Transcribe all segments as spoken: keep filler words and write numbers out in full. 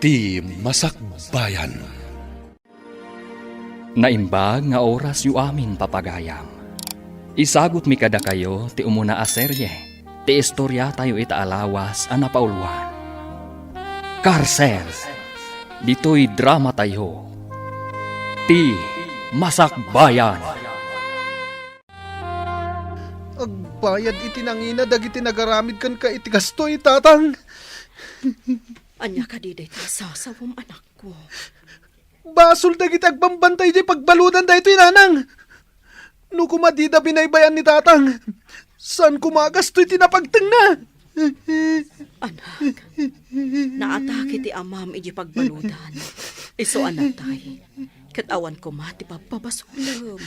Ti Masakbayan. Naimbag nga orasyo amin, papagayam. Isagutmi kadakayo ti umuna a serye ti istoriatayo ita a lawas a napauluan. Karsel, ditoy dramatayo, Ti Masakbayan. Agbayad iti nangina dagiti nagaramid kenka iti kastoy, Tatang. Ania kadi dayta a sasawem, anakko? Basol dagiti agbambantay idiay pagbaludan daytoy, Nanang. No koma dida binaybay-an ni Tatang, saan koma a gastoy ti napagtengna. Anak, naatake ti amam idiay pagbaludan. Isu a natay, ket awan koma ti pabpabasolem.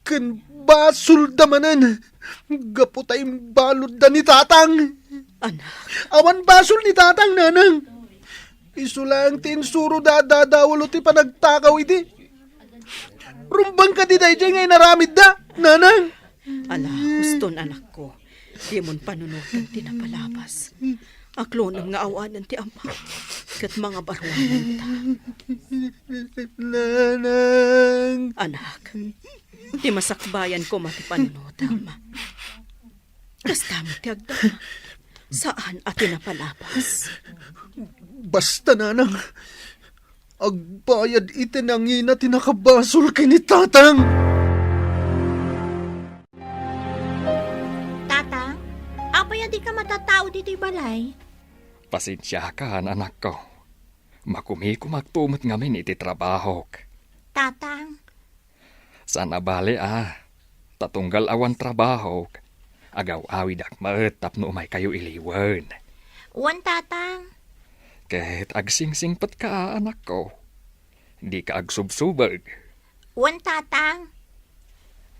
Ken basolda manen, gapu ta imbaludda ni Tatang. Anak. Awan basol ni Tatang, Nanang. Isu laeng ti insuroda a dadawalo ti panagtakaw idi. Rumbeng kadi daydiay nga inaramidda, Nanang? Ala, huston, anakko. Dimon panunoten ti napalabas. Aklonem nga awanen ti amam, ket mangabaruanenta. Nanang! Anak, ti masakbayan koma ti panunotem. Kasta met ti agdama. Saan a ti napalabas. Basta, Nanang, agbayad iti nangina ti nakabasol ken ni Tatang. Tatang, apay a dika matattao ditoy balay? Pasensiakan, anakko. Makumikumakto met ngamin iti trabahok. Tatang. Saan a bale a, ta tunggal awan trabahok, agaw-awidak met tapno umaykayo iliwen. Wen, Tatang. Ket agsingsingpetka a, anakko. Dika agsubsubeg. Wen, Tatang.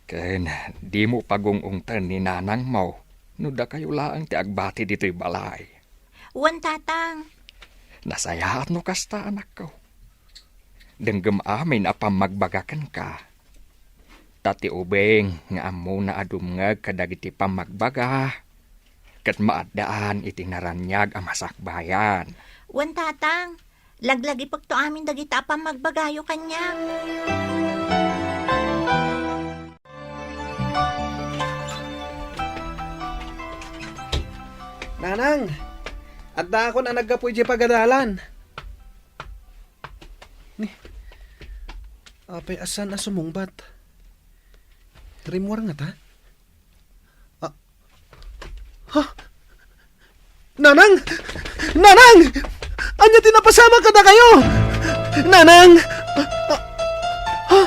Ken dimo pagung-ungten ni nanangmo no dakayo laeng ti agbati ditoy balay. Wen, Tatang. Nasayaat no kasta, anakko. Denggem amin a pammagbaga kenka. Ta ti ubing nga ammona a dumngeg kadagiti pammagbaga, ket maaddaan iti naraniag a masakbayan. Wen, Tatang. Laglagipekto amin dagita a pammagbagayo kaniak. Nanang, addaakon a naggapu idiay pagadalan. Ni, apay a saan a sumungbat? Rimmuar ngata? Ah. Ha? Nanang! Nanang! Ania ti napasamak kadakayo? Nanang! Ah, ah, ha?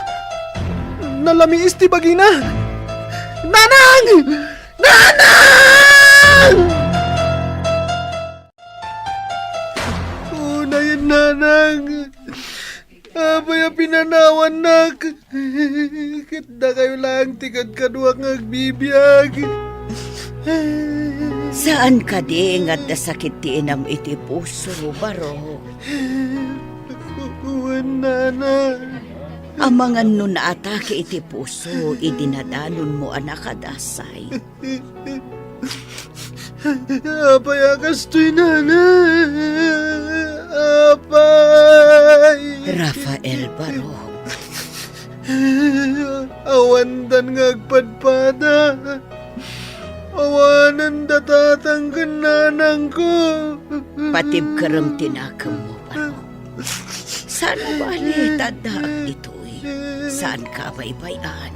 Nalamiis ti bagina! Nanang! Nanang! Unayen, Nanang! Apay a pinanawannak? Ket dakayo laeng ti kadkaduak nga agbibiag. Saan kadi nga adda sakit ti inam iti puso, Barok? Wen, Nana. Amangan no naatake iti puso idi nadanonmo a nakadasay. Apay a kastoy, Nana? Apay! Rafael Barok. Awandan nga agpadpada. Awanen da tatang ken nanangko. Patibkerem ti nakemmo, Barok. Saan a bale ta addaak ditoy? Saanka a baybay-an?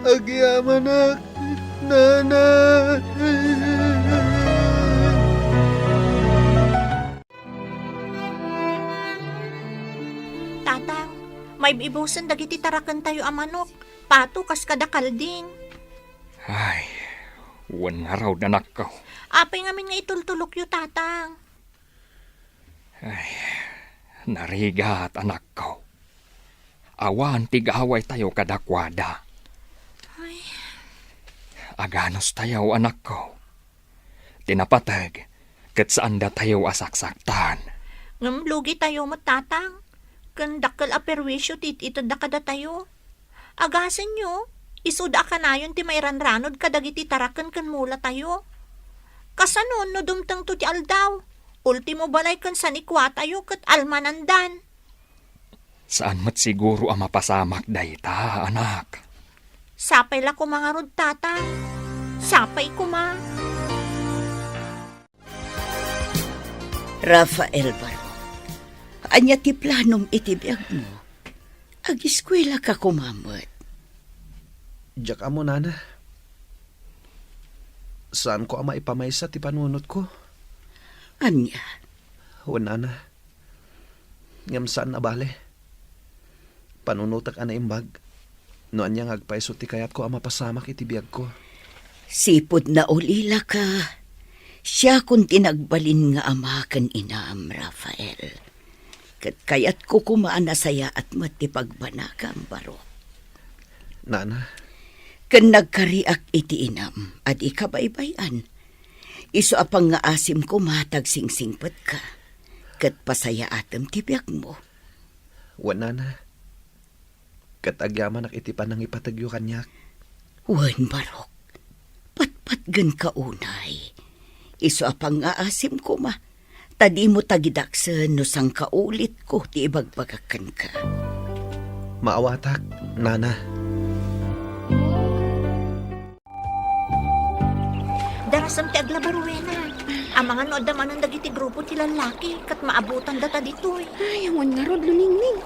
Agyamanak, Nana. Tatang, maib-ibusen dagiti tarakentayo a manok. Pato kas kada kalding. Ay, wen ngarud, anakko. Apay ngamin nga itultulokyo, Tatang? Ay, narigat, anakko. Awan ti gawaytayo kadakuada. Ay. Aganustayo, anakko. Ti napateg, ket saandatayo a saksaktan. Ngem lugitayo met, Tatang. Ken dakkel a perwisyo ti it-itedda kadatayo. Agasenyo, isuda a kanayon ti mairanranod kadagiti taraken ken mulatayo. Kasano no dumtengto ti aldaw? Ultimo balay ken sanikuatayo ket almanandan. Saan met siguro a mapasamak dayta, anak. Sapay la koma ngarud, Tatang. Sapay koma. Rafael Barok, ania ti planom iti biagmo? Agiskuelaka koma met. Diak ammo, Nana. Saanko a maipamaysa ti panunotko. Ania? Wen, Nana. Ngem saan a bale. Panunotek a naimbag no ania nga agpayso ti kayatko a mapasamak iti biagko. Sipud naulilaka, siakon ti nagbalin nga ama ken inam, Rafael. Ket kayatko koma a nasayaat met ti pagbanagam, Barok. Nana. Ken nagkariak iti inam a di kabaybay-an. Isu a pangngaasim koma ta agsingsingpetka, ket pasayaatem ti biagmo. Wen, Nana. Ket agyamanak iti panangipategyo kaniak. Wen, Barok, patpatgenka unay. Isu a pangngaasim koma, ta dimo tagidaksen no sangkaulitko ti ibagbagak kenka. Maawatak, Nana. Darasem ti aglaba, Rowena. Amangan no adda manen dagiti grupo ti lallaki ket maabutan data ditoy. Ay, wen ngarud, Luningning.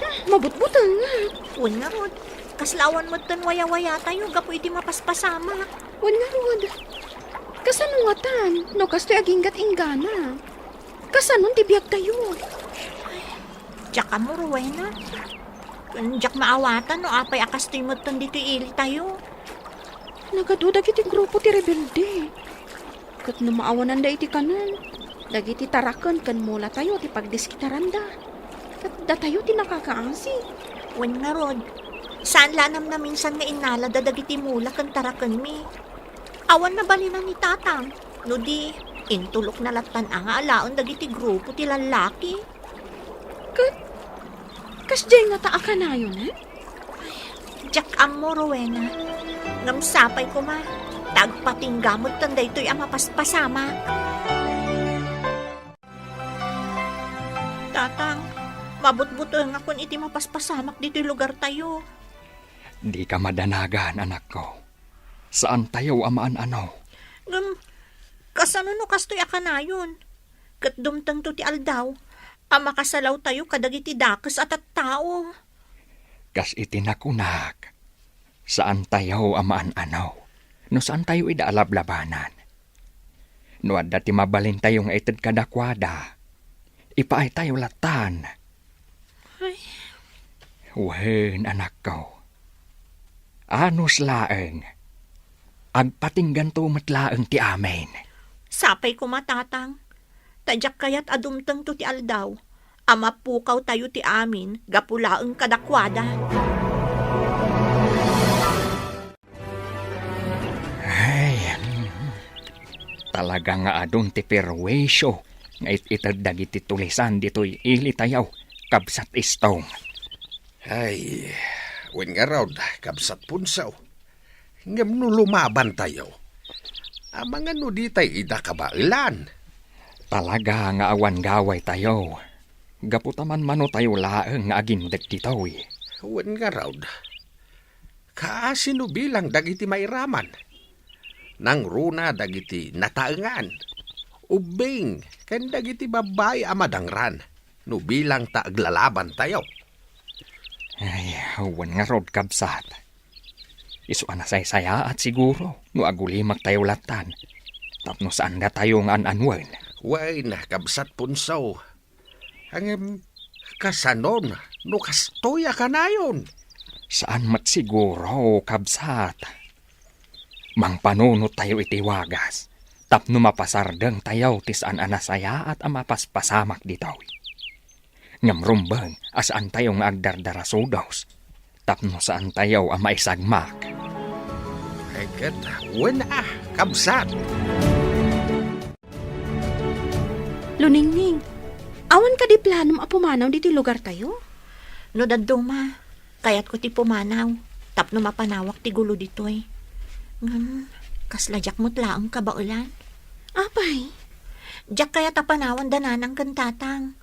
Hmm, mabutbutengngak. Wen ngarud, kasla awan metten wayawayatayo gapu iti mapaspasamak. Wen ngarud, kasano ngatan no kastoy aginggat-inggana? Kasanon ti biagtayo? Diak ammo, Rowena. Ken diak maawatan no apay a kastoy metten ditoy ilitayo. Nagadu dagiti grupo ti rebelde. Ket no maawananda iti kanen, dagiti taraken ken mulatayo ti pagdiskitaranda. Ket datayo ti nakakaasi. Wen ngarud, saan la a namnaminsan nga innalada dagiti mula ken tarakenmi. Awan nabalinan ni Tatang, no di, intulokna lattan a nga alaen dagiti grupo ti lallaki. Ket, kasdiay ngata a kanayon, eh? Diak ammo, Rowena. Ngem sapay koma, ta agpatingga metten daytoy a mapaspasamak. Tatang, mabutbutengakon iti mapaspasamak ditoy lugartayo. Dika madanagan, anakko. Saantayo a maan-ano. Ngem, kasano no kastoy a kanayon? Ket dumtengto ti aldaw a makasalawtayo kadagiti dakes a tattao. Kas iti nakunak, saantayo a maan-ano no saantayo ida a lablabanan. No adda ti mabalintayo nga ited kadakuada, ipaaytayo lattan. Ay. Wen, anakko. Anus laeng. Agpatingganto met laeng ti amin. Sapay koma, Tatang. Ta diak kayat a dumtengto ti aldaw a mapukawtayo ti amin gapu laeng kadakuada. Ay, mm, talaga nga adun ti perwisyo nga it-ited dagiti tulisan ditoy ilitayo, Kabsat Istong. Ay, wen ngarud, Kabsat Punsaw. Ngem no lumabantayo, amangan no ditay ida kabaelan. Talaga nga awan gawaytayo, gapu ta manmanotayo laeng nga agindeg ditoy. Wen ngarud, kaasi no bilang dagiti mairaman. Nangruna dagiti nataengan, ubbing, ken dagiti babbai a madangran no bilang ta aglalabantayo. Ay, wen ngarud, kabsat. Isu a nasaysayaat siguro no agulimaktayo lattan tapno saandatayo nga an-anuen. Wen, Kabsat Punsaw. Ngem, kasanon no kastoy a kanayon? Saan met siguro, kabsat. Mangpanunottayo iti wagas tapno mapasardengtayo ti saan a nasayaat a mapaspasamak ditoy. Ngem rumbeng a saantayo nga agdardarasudos tapno saantayo a maisagmak. Ay ket, wen a, kabsat. Luningning, awan kadi planom a pumanaw ditoy lugartayo? No dadduma, kayatko ti pumanaw tapno mapanawak ti gulo ditoy. Ngem, kasla diak met laeng kabaelan. Apay, diak kayat a panawan da nanang ken tatang.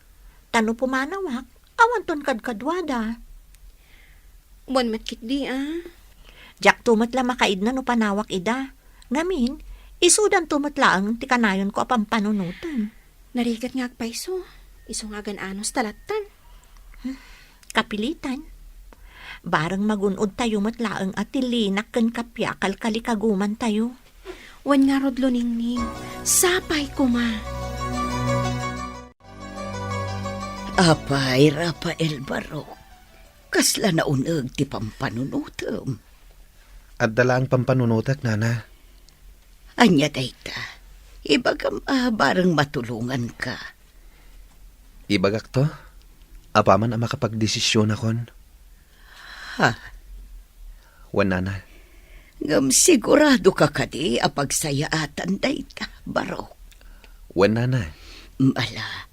Ta no pumanawak, awanton kadkaduada. Wen met ketdi, a. Diakto met la makaidna no panawak ida. Ngamin, isudanto met laeng ti kanayonko a pampanunotem. Narigat nga agpayso, isu nga agan-anos ta lattan. Hmm, kapilitan. Bareng magun-od tayo met laeng a ti linak ken kappia a kalkalikaguman tayo. Wen ngarud, Luningning, sapay koma. Apay, Rafael Barok, kasla nauneg ti pampanunotem? Adda laeng pampanunotek, Nana. Ania dayta? Ibagam a bareng matulonganka. Ibagakto, apaman a makapagdesisionakon. Ha? Wen, Nana. Ngem siguradoka kadi a pagsayaatan dayta, Barok? Wen, Nana. Ala,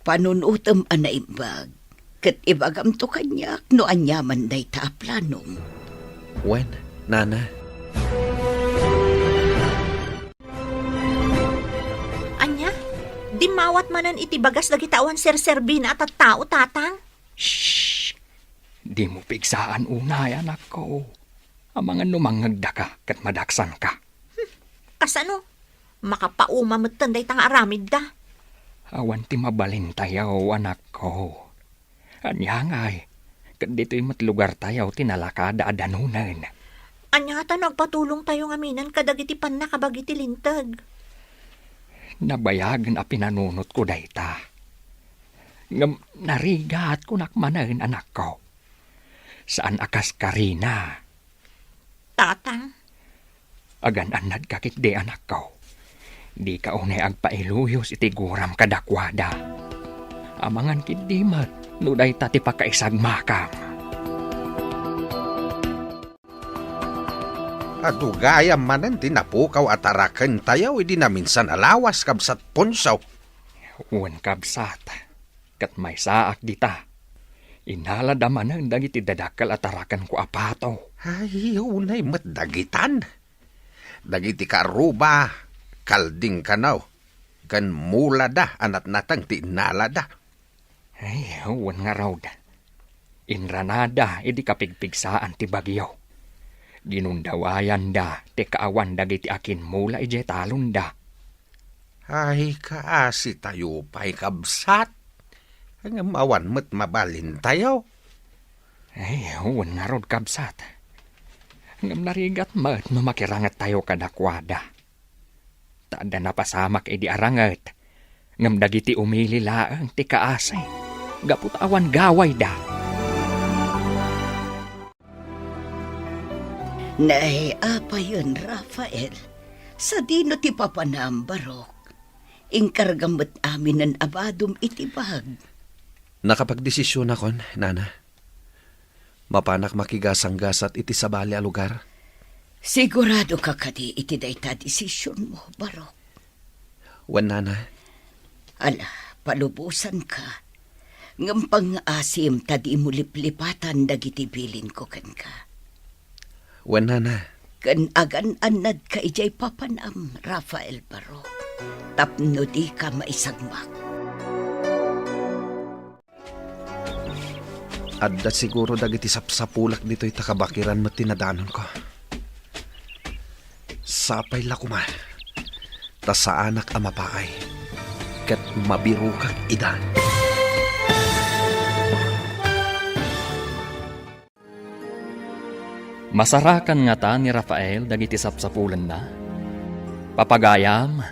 panunotem a naimbag, ket ibagamto kaniak no aniaman dayta a planom. Wen, Nana. Ania? Dimmawat manen iti bagas dagiti awan serserbina a tattao, tatang? Shh! Dimo pigsaan unay, anakko. Amangan no mangngegdaka ket madaksanka. Hmm, kasano? Makapauma metten dayta nga aramidda. Awan ti mabalintayo, anakko. Ania ngay, ket ditoy met lugartayo ti nalakada a danunen. Ania ta no agpatulongtayo ngaminen kadagiti pannakabagi ti linteg? Nabayagen a pinanunotko dayta. Ngem narigat, kunak manen, anakko. Saan a kas Karina. Tatang. Agan-annadka ketdi, anakko. Dika unay agpailuyos iti guram kadakuada. Amangan ketdi met no dayta ti pakaisagmakam. Adu gayam manen ti napukaw a tarakentayo idi naminsan a lawas, Kabsat Ponso. Wen, kabsat, ket maysaak dita. Innalada manen dagiti dadakkel a tarakenko a pato. Ay, unay met dagitan. Dagiti kaarruba, kalding kano, ken mulada a natnateng ti innalada. Ay, wen ngarud. Inranada idi kapigpigsaan ti bagyo. Ginundawayanda ti kaawan dagiti akimmula idiay talonda. Ay, kaasitayo pay, kabsat. Ngem awan met mabalintayo. Ay, wen ngarud, kabsat. Ngem narigat met no makirangettayo kadakuada. Ta adda napasamak idi aranget, ngem dagiti umili laeng ti kaasi, gapu ta awan gawayda. Nay, apayen, Rafael, sadino ti papanam, Barok? Inkargam met aminen a badom iti bag. Nakapagdesisionakon, Nana. Mapanak makigasanggasat iti sabali a lugar. Siguradoka kadi iti dayta a desisionmo, Barok? Wen, Nana. Ala, palubosanka. Ngem pangngaasim ta dimo liplipatan dagiti bilinko kenka. Wen, Nana. Ken agan-annadka idiay papanam, Rafael Barok, tapno dika maisagmak. Adda siguro dagiti sapsapulak ditoy ta kabakiran met ti nadanonko. Sapay la koma ta saanak a mapaay ket mabirokak ida. Masarakan ngata ni Rafael dagiti sapsapulenna? Papagayam,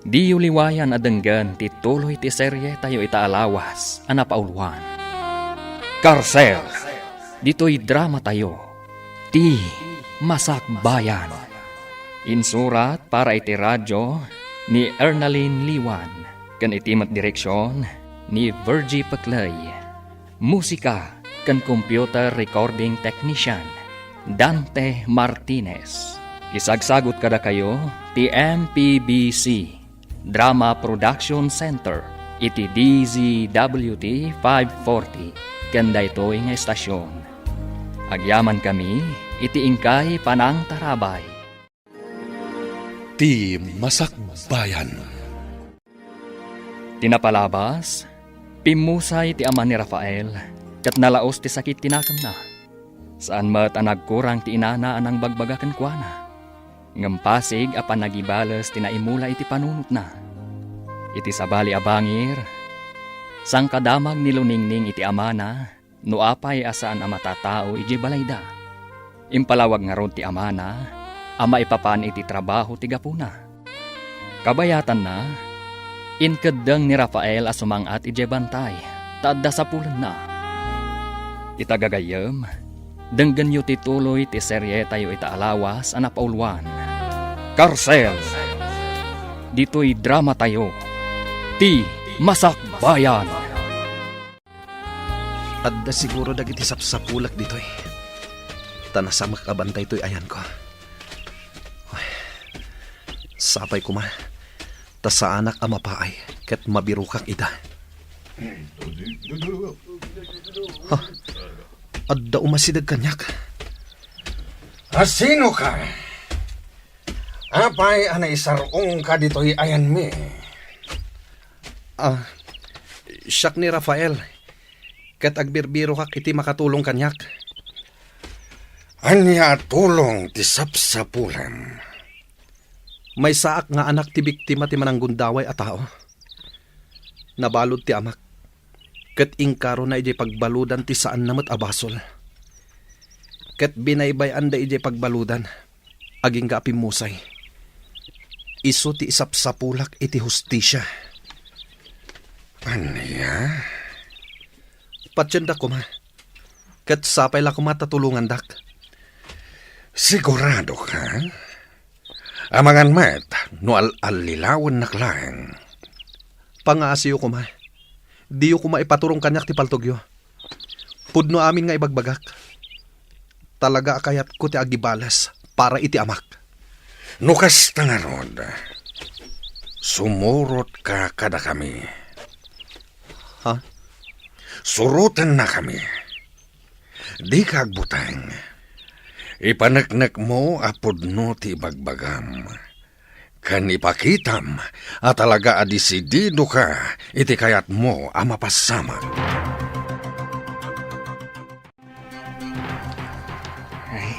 diyo liwayan a denggen ti tuloy ti serietayo ita a lawas a napauluan, Karsel, ditoy dramatayo, Ti Masakbayan. Insurat para iti radyo ni Ernalyn Liwan ken iti met direksion ni Virgie Peclay. Musika ken computer recording technician, Dante Martinez. Isagsagut kadakayo ti M P B C Drama Production Center iti D Z W T five forty ken daytoy nga estasion. Agyamankami iti inkay panangtarabay. Ti Masakbayan. Bayan. Ti napalabas, pimmusay ti ama ni Rafael, ket nalaus ti sakit ti nakemna. Saan met a nagkurang ti inana a nangbagbaga kenkuana. Ngem pasig a panagibales ti naimula iti panunotna. Iti sabali a bangir, sangkadamag ni Luningning iti amana, no apay a saan a matatao idiay balayda. Impalawag ngarud ti amana a maipapan iti trabaho ti gapuna. Kabayatanna, inkeddeng ni Rafael a sumang-at idiay bantay ta adda sapulenna. Ita gagayyem, denggenyo ti tuloy ti serietayo ita a lawas a napauluan, Karsel. Ditoy dramatayo, Ti Masakbayan. Adda siguro dagiti sapsapulak ditoy. Ta nasamek a bantay toy ayanko. Uy, sapay koma, ta saanak a mapaay ket mabirokak ida. Ha? Adda umasideg kaniak. A, sinoka? Apay a naisar-ongka ditoy ayanmi? Ah, siak ni Rafael, ket agbirbirokak iti makatulong kaniak. Ania a tulong ti sapsapulam? Maysaak nga anak ti biktima ti mananggundaway a tao. Nabalud ti amak, ket inkarona idiay pagbaludan ti saanna met a basol. Ket binaybay-anda idiay pagbaludan, agingga a pimmusay. Isu ti isapsapulak iti hustisia. Ania? Patiendak koma, ket sapay la koma ta tulongandak. Siguradoka? Amangan met no al-allilawennak laeng. Pangaasiyo koma. Diyo koma ipaturong kaniak ti paltogyo. Pudno amin nga ibagbagak. Talaga a kayatko ti agibales para iti amak. No kasta ngarud, sumurotka kadakami. Ha? Surotennakami. Dika agbuteng. Ipaneknekmo a pudno ti ibagbagam. Ken ipakitam a talaga a disididoka iti kayatmo a mapassamak. Ay,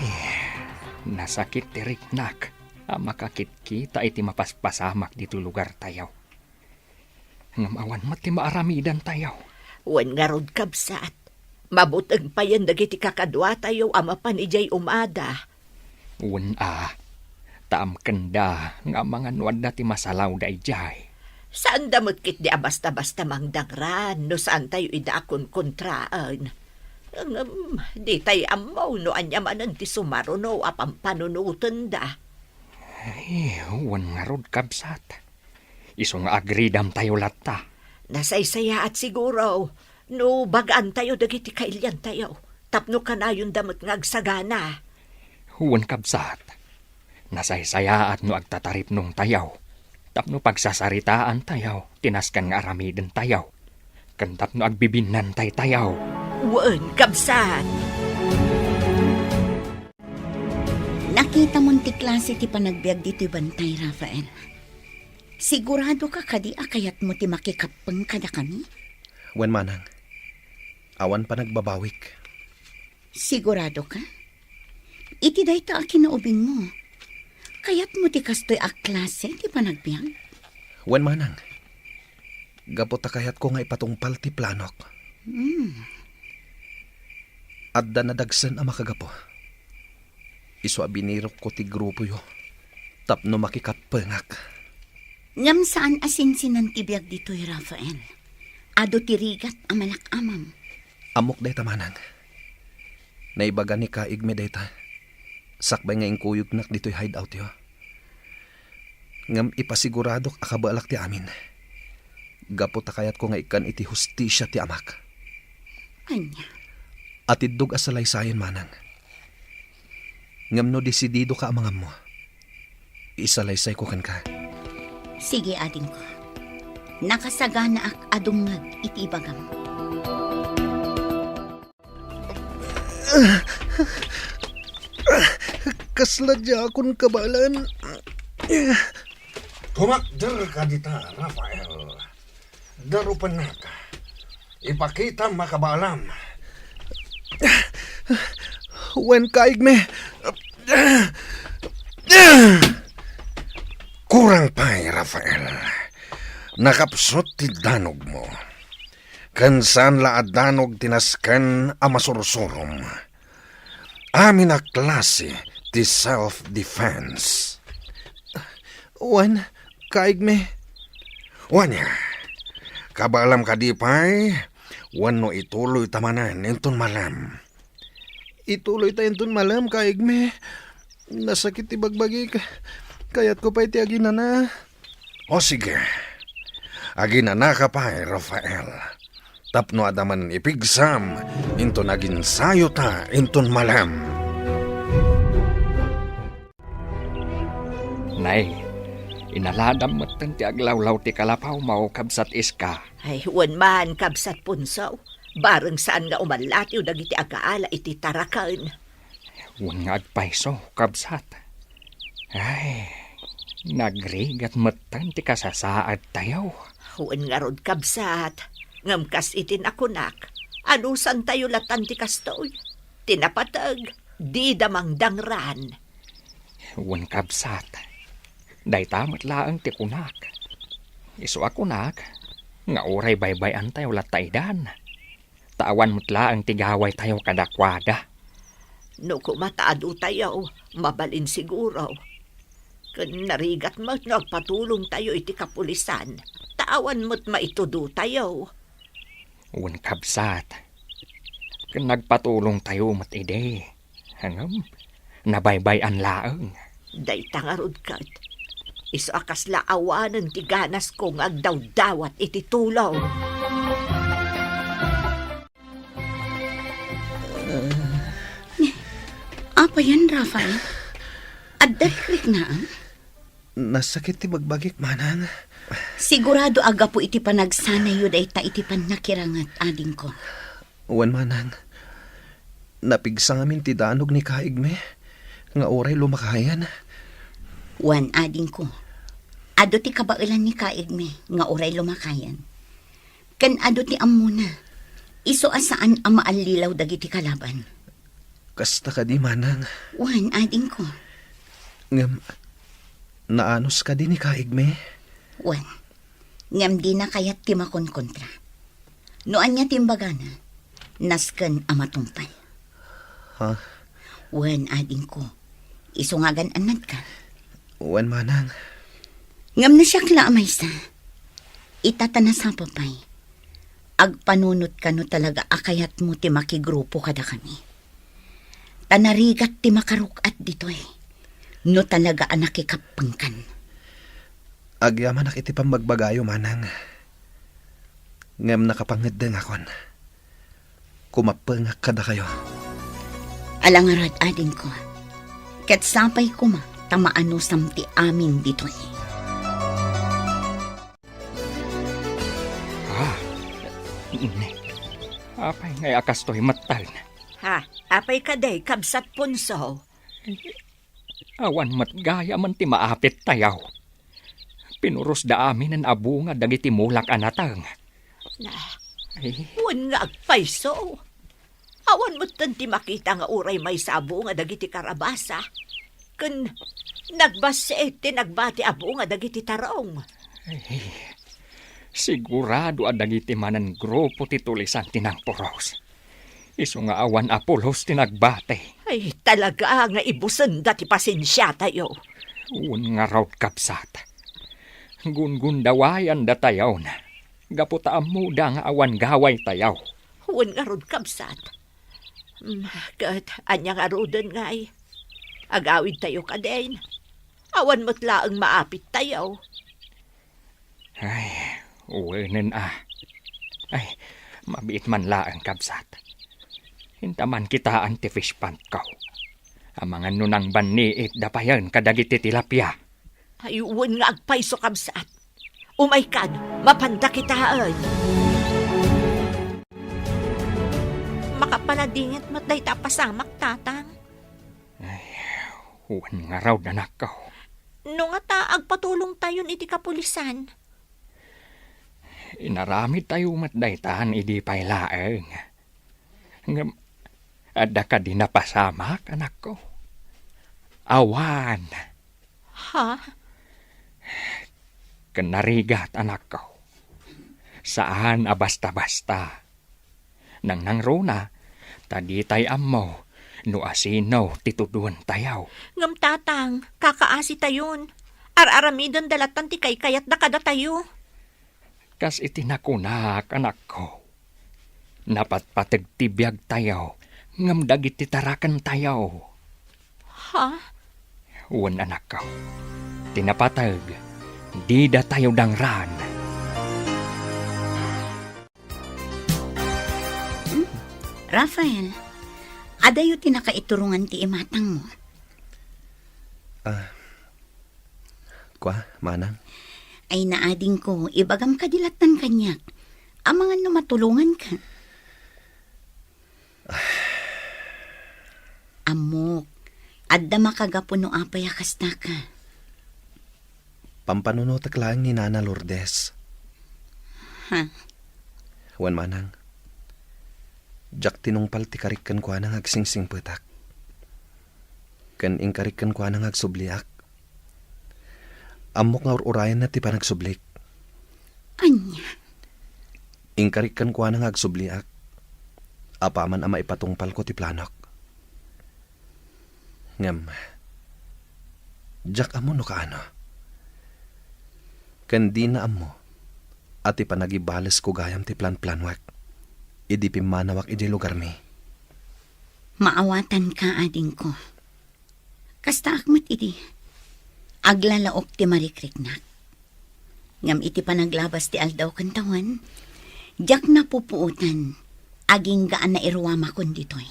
nasakit ti riknak a makakitkita iti mapaspasamak ditoy lugartayo. Ngem awan met ti maaramidantayo. Wen ngarud, kabsat, mabuteng payen dagiti kakaduatayo a mapan idiay umada. Wen a, ta amkenda nga amangan no adda ti masalawda idiay. Saanda met ketdi a basta-basta mangdangran no saantayo ida a konkontraen. Ngem, ditay ammo no ania manen ti sumaruno a pampanunotenda. Ay, wen ngarud, kabsat. Isu nga agridamtayo latta. Nasaysayaat siguro no bagaantayo dagiti kailiantayo tapno kanayonda met nga agsagana. Wen, kabsat, nasaysayaat no agtataripnongtayo tapno pagsasaritaantayo ti nasken nga aramidentayo ken tapno agbibinnantaytayo. Wen, kabsat. Nakitamon ti klase ti panagbiag ditoy bantay, Rafael. Siguradoka kadi a kayatmo ti makikappeng kadakami? Wen, manang. Awan panagbabawik. Siguradoka? Iti dayta a kinaubingmo, kayatmo ti kastoy a klase ti panagbiag? Wen, manang. Gapu ta kayatko nga ipatungpal ti planok. Hmm. Adda nadagsen a makagapu. Isu a binirokko ti grupoyo tapno makikappengak. Ngem saan a sinsinan ti biag ditoy, Rafael. Adu ti rigat a malak-amam. Ammok dayta, manang. Naibaga ni kaigmi dayta sakbay nga inkuyognak ditoy hideoutyo. Ngem ipasiguradok a kabaelak ti amin. Gapu ta kayatko nga ikkan iti hustisia ti amak. Ania? Atiddog a salaysayen, manang. Ngem no disididoka a mangammo, isalaysayko kenka. Sige, adingko. Nakasaganaak a dumngeg iti ibagam. Kasla diakon kabaelan. Pumakderka dita, Rafael. Darupennak. Ipakitam a kabaalam. Wen, kaigmi. Kurang pay, Rafael. Nakapsut ti danogmo. Ken saan la a danog ti nasken a masursurom. Amin a klase ti self-defense. Wen, kaigmi. Wen, kabaalam kadi pay, wenno ituloyta manen inton malem? Ituloyta inton malem, kaigmi. Nasakit ti bagbagik. Kayatko pay ti aginana. O sige, aginanaka pay, Rafael. Tapno adda manen ipigsam inton aginsayota inton malem. Nay, inaladam metten ti aglawlaw ti kalapawmo, Kabsat Iska. Ay, wen man, Kabsat Punso. Bareng saan nga umallatiw dagiti agaala iti taraken. Wen nga agpayso, kabsat. Ay, nagrigat metten ti kasasaadtayo. Wen ngarud, kabsat, ngem kas iti nakunak, anusantayo latan ti kastoy. Ti napateg, dida mangdangran. Wen, kabsat, dayta met laeng ti kunak. Isu a kunak nga uray baybay-antayo latta idan. Ta awan met laeng ti gawaytayo kadakuada. No koma ta adutayo, mabalin siguro. Ken narigat met no agpatulongtayo iti kapulisan, ta awan met maitudutayo. Wen, kabsat, ken nagpatulongtayo met idi. Ngem, nabaybay-an laeng. Dayta ngarud ket, isu a kasla awanen ti ganasko nga agdawdawat iti tulong. Apayen, Rafael? Adda rikriknaem? Nasakit ti bagbagik, manang. Sigurado a gapu iti panagsanayyo dayta iti pannakiranget, adingko. Wen, manang. Napigsa ngamin ti danog ni kaigmi nga uray lumakayen. Wen, adingko. Adu ti kabaelan ni kaigmi nga uray lumakayen. Ken adu ti ammona. Isu a saan a maallilaw dagiti kalaban. Kasta kadi, manang? Wen, adingko. Ngem, naanus kadi ni kaigmi? Wen. Ngem dina kayat ti makonkontra. No ania ti imbagana, nasken a matungpal. Ha? Wen, adingko. Isu nga agan-annadka. Wen, manang. Ngem no siak la a maysa, ita ta nasapa pay, agpanunotka no talaga a kayatmo ti makigrupo kadakami. Ta narigat ti makaruk-at ditoy, no talaga a nakikappengkan. Agyamanak iti pammagbagayo, manang. Ngem nakapangeddengakon. Kumappengak kadakayo. Ala ngarud, adingko. Ket sapay koma ta maanusam ti amin ditoy. Ah, ne. Apay ngay a kastoy metten? Ha, apay kadi, Kabsat Punso? Awan met gayamen ti maapittayo. Pinurosda aminen a bunga dagiti mulak a nateng. Na, Ay. Wen nga agpayso. Awan metten ti makita nga uray maysa a bunga dagiti karabasa. Ken nagbassit ti nagbati a bunga dagiti tarong. Ay, sigurado a dagiti manen grupo ti tulisan ti nangpuros. Isu nga awan a pulos ti nagbati. Ay, talaga nga ibusenda ti pasensiatayo. Wen ngarud, kabsat. Gungundawayandatayon. Gapu ta ammoda nga awan gawaytayo. Wen ngarud, kabsat. Mm, ket ania ngaruden ngay? Agawidtayo kadin. Awan met laeng maapittayo. Ay, wenen a. Ay, mabiit man laeng, kabsat. Inta man kitaan ti fish pond ko. Amangan no nangbanniit da payen kadagiti tilapia. Ay, wen nga agpayso, kabsat. Umaykan, mapanda kitaen. Makapaladingit met dayta a pasamak, tatang. Ay, wen ngarud, anakko. No ngata, agpatulongtayon iti kapulisan. Inaramidtayo met daytan idi pay laeng. Ngem, adda kadi napasamak, anakko? Awan. Ha? Ken narigat, anakko. Saan a basta-basta. Nangnangruna, ta ditay ammo no asino ti tuduentayo. Ngem, Tatang, kakaasitayon. Ar-aramidenda lattan ti kaykayatda kadatayo. Kas iti nakunak, anakko, napatpateg ti biagtayo, ngem dagiti tarakentayo. Ha? Wen, anakko, ti napateg, didatayo dangran. Hmm. Rafael, adayo ti nakaiturongan ti imatangmo? Ah, kua, manang? Ay, naadingko, ibagam kadi lattan kaniak. Amangan no matulonganka. Ammok, adda makagapu no apay a kastaka. Pampanunotek laeng ni Nana Lourdes. Ha? Wen, manang, diak tinungpal ti karik kenkuana nga agsingsingpetak. Ken inkarik kenkuana nga agsubliak. Ammok nga ur-urayenna ti panagsublik. Ania? Inkarik kenkuana nga agsubliak, apaman a maipatungpalko ti planok. Ngem, diak ammo no kaano. Ken dina ammo a ti panagibalesko gayam ti planplanuek idi pimmanawak idiay lugarmi. Maawatanka, adingko. Kastaak met idi, aglalaok ti marikriknak. Ngem iti panaglabas ti aldaw ken tawen, diak napupuotan, agingga a nairuamakon ditoy.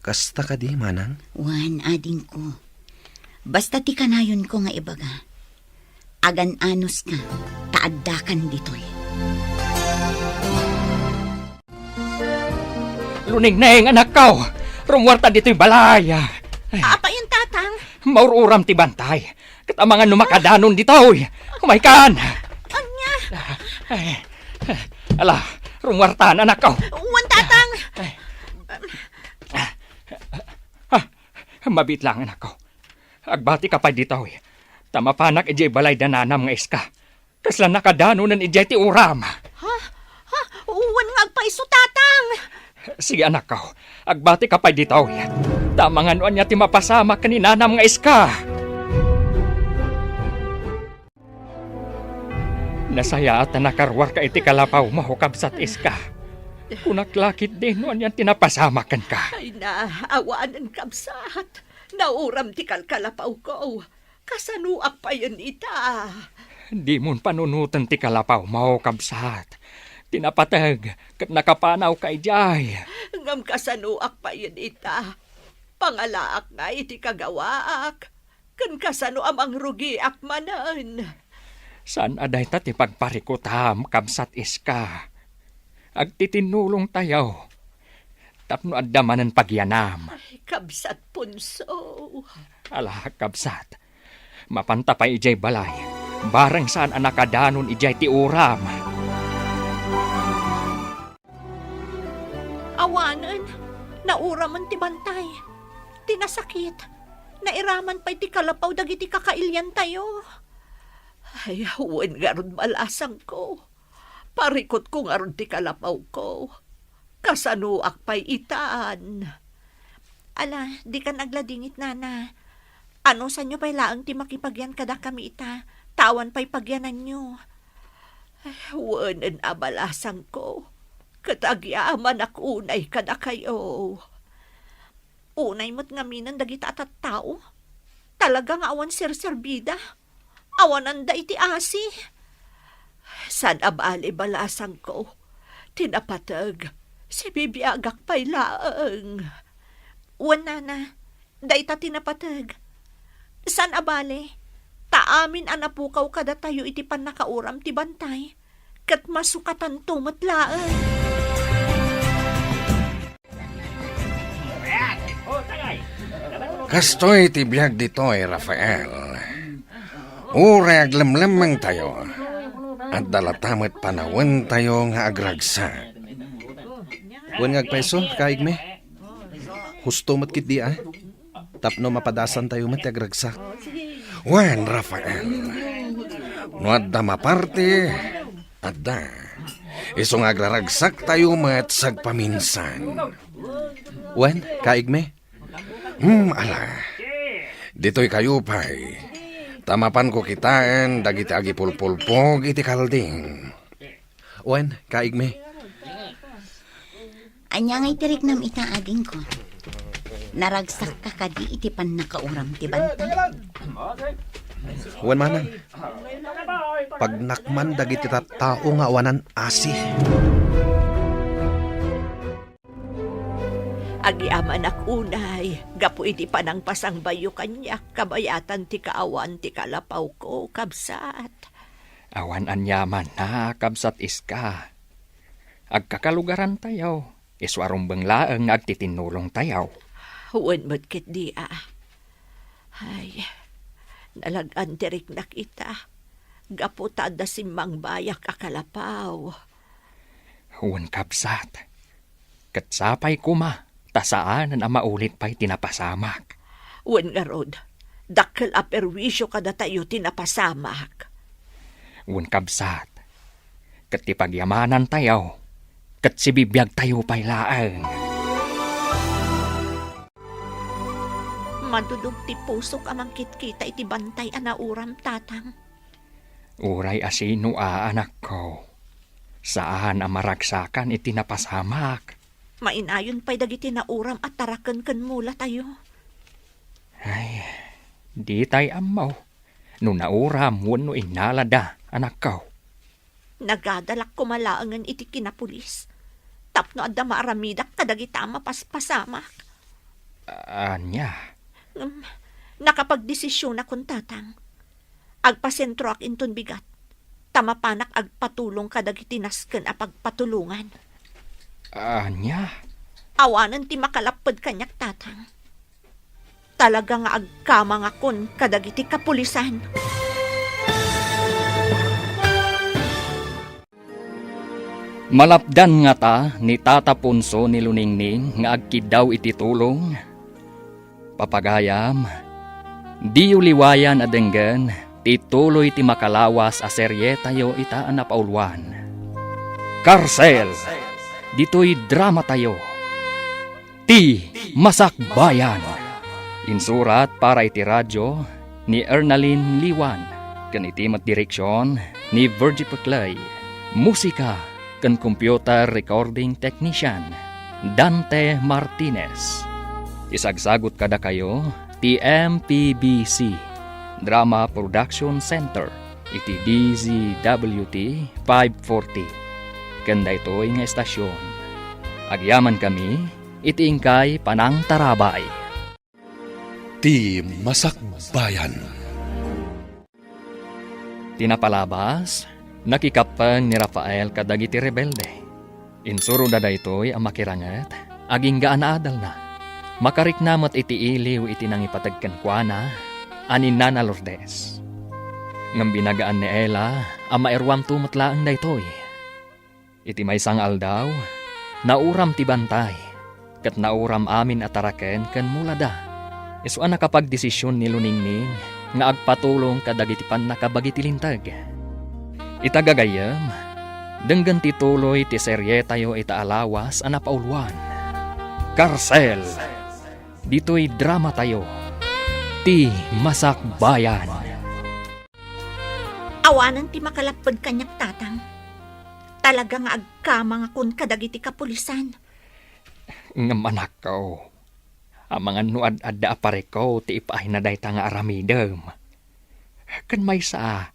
Kasta kadi, manang? Wen, adingko. Basta ti kanayonko nga ibaga, agan-anoska, ta addakan ditoy. Lunengneng, anakko! Rummuarta ditoy balay! Ay. Apay, Tatang? Maur-uram ti bantay. Ket amangan no makadanon ditoy. Umaykan! Ania? Ay. Ala, rummuartan, anakko. Wen, Tatang. Ay. Ah, mabiit lang, anakko. Agbatika pay ditoy. Ta mapanak idiay balay da nanam nga iska. Kasla nakadanonen idiay ti uram. Ha? Ha? Wen nga agpayso, Tatang! Sige, anakko. Agbatika pay ditoy. Ta amangan no ania ti mapasamak ken ni nanam nga iska. Nasayaat a nakaruarka iti kalapawmo, Kabsat Iska. Kunak la ketdi no anian ti napasamak kenka. Ay na, awanen, Kabsat. Nauram ti kalkalapawko. Kasanoak payen ita? Dimon panunoten ti kalapawmo, Kabsat. Ti napateg ket nakapanawka idiay. Ngem kasanoak payen ita? Pangalaak ngay ti kagawaak, ken kasano a mangrugiak manen? Saan a dayta ti pagparikutam, Kabsat Iska. Agtitinnulongtayo tapno adda manen pagyanam. Ay, Kabsat Ponso. Ala, Kabsat, mapanta pay idiay balay, bareng saan a nakadanon idiay ti uram. Awanen, nauramen ti bantay. Ti nasakit, nairaman pay ti kalapaw dagiti kakailiantayo. Ay, wen ngarud, balasangko. Parikutko ngarud ti kalapawko. Kasanoak pay itan? Ala, dikan agladingit, nana. Anusanyo pay laeng ti makipagyan kadakami ita, ta awan pay pagyananyo. Ay, wen a, balasangko. Ket agyamanak unay kadakayo. Unay met ngaminen dagita a tattao. Talaga nga awan serserbida. Awananda iti asi. Saan a bale, balasangko. Ti napateg, sibibiagak pay laeng. Wen, nana, dayta ti napateg. Saan a bale, ta amin a napukaw kadatayo iti pannakauram ti bantay, ket masukatanto met laeng. Kastoy ti biag ditoy, Rafael. Uray aglemlemmengtayo, adda latta met panawentayo nga agragsak. Wen nga agpayso, kaigmi. Husto met ketdi a. Tapno mapadasantayo met ti agragsak. Wen, Rafael, no adda maparti, adda. Isu nga agraragsaktayo met sagpaminsan. Wen, kaigmi. Hmm, ala. Ditoy kayo pay. Ta mapanko kitaen dagiti agipulpulpog iti kalding. Wen, kaigmi. Ania nga iti riknam ita, adingko? Naragsakka kadi iti pannakauram ti bantay? Wen manen. Pagnakman dagiti tattao nga awanan asi. Agyamanak unay, gapu iti panangpasangbayo kaniak kabayatan ti kaawan ti kalapawko, kabsat. Awan aniamanna, kabsat Iska. Agkakalugarantayo, isu a rumbeng laeng nga agtitinnulongtayo. Wen met ketdi a. Ay, nalag-an ti riknak ita, gapu ta adda simmangbayak a kalapaw. Wen, kabsat. Ket sapay koma, ta saanen a maulit pay ti napasamak. Wen ngarud, dakkel a perwisio kadatayo ti napasamak. Wen, kabsat, ket ti pagyamanantayo, ket sibibiagtayo pay laeng. Madudog ti pusok a mangkitkita iti bantay a nauram, Tatang. Uray a sino a, anakko, saan a maragsakan iti napasamak. Mainayon pay dagiti nauram a taraken ken mulatayo. Ay, ditay ammo no nauram wenno innalada, anakko. Nagadalak koma laengen iti kinapulis tapno adda maaramidak kadagita a mapaspasamak. Ania? Ngem, nakapagdesisionakon, Tatang. Agpasentroak inton bigat, ta mapanak agpatulong kadagiti nasken a pagpatulongan. Ania? Awanen ti makalapped kaniak, Tatang. Talaga nga agkamangakon kadagiti kapulisan. Malapdan ngata ni Tata Ponso ni Luningning nga agkiddaw iti tulong? Papagayam, diyo liwayan a denggen ti tuloy ti makalawas a serietayo ita a napauluan. Karsel! Ditoy dramatayo. Ti Masakbayan. Insurat para iti radyo ni Ernalyn Liwan, ken iti met direksion ni Virgie Peclay. Musika ken computer recording technician, Dante Martinez. Isagsagut kadakayo ti M P B C Drama Production Center iti D Z W T five forty. Ken daytoy nga estasion, agyamankami iti inkay panangtarabay. Ti Masakbayan. Ti napalabas, nakikappeng ni Rafael kadagiti rebelde. Insuroda daytoy a makiranget, agingga a naadalna. Makarikna met iti iliw iti nangipateg kenkuana a ni Nana Lourdes. Ngem binagaan ni Ella a mairuamto met laeng daytoy. Iti maysa nga aldaw, nauram ti bantay, ket nauram amin a taraken ken mulada. Isu a nakapagdesision ni Luningning nga agpatulong kadagiti pannakabagi ti linteg. Ita gagayyem, denggen ti tuloy ti serietayo ita a lawas a napauluan. Karsel! Ditoy dramatayo, Ti Masakbayan. Awanen ti makalapped kaniak, Tatang. Talaga nga agkamangakon kadagiti kapulisan. Ngem anakko, amangan no ad-adda a parikut ti ipaayna dayta nga aramidem. Ken maysa,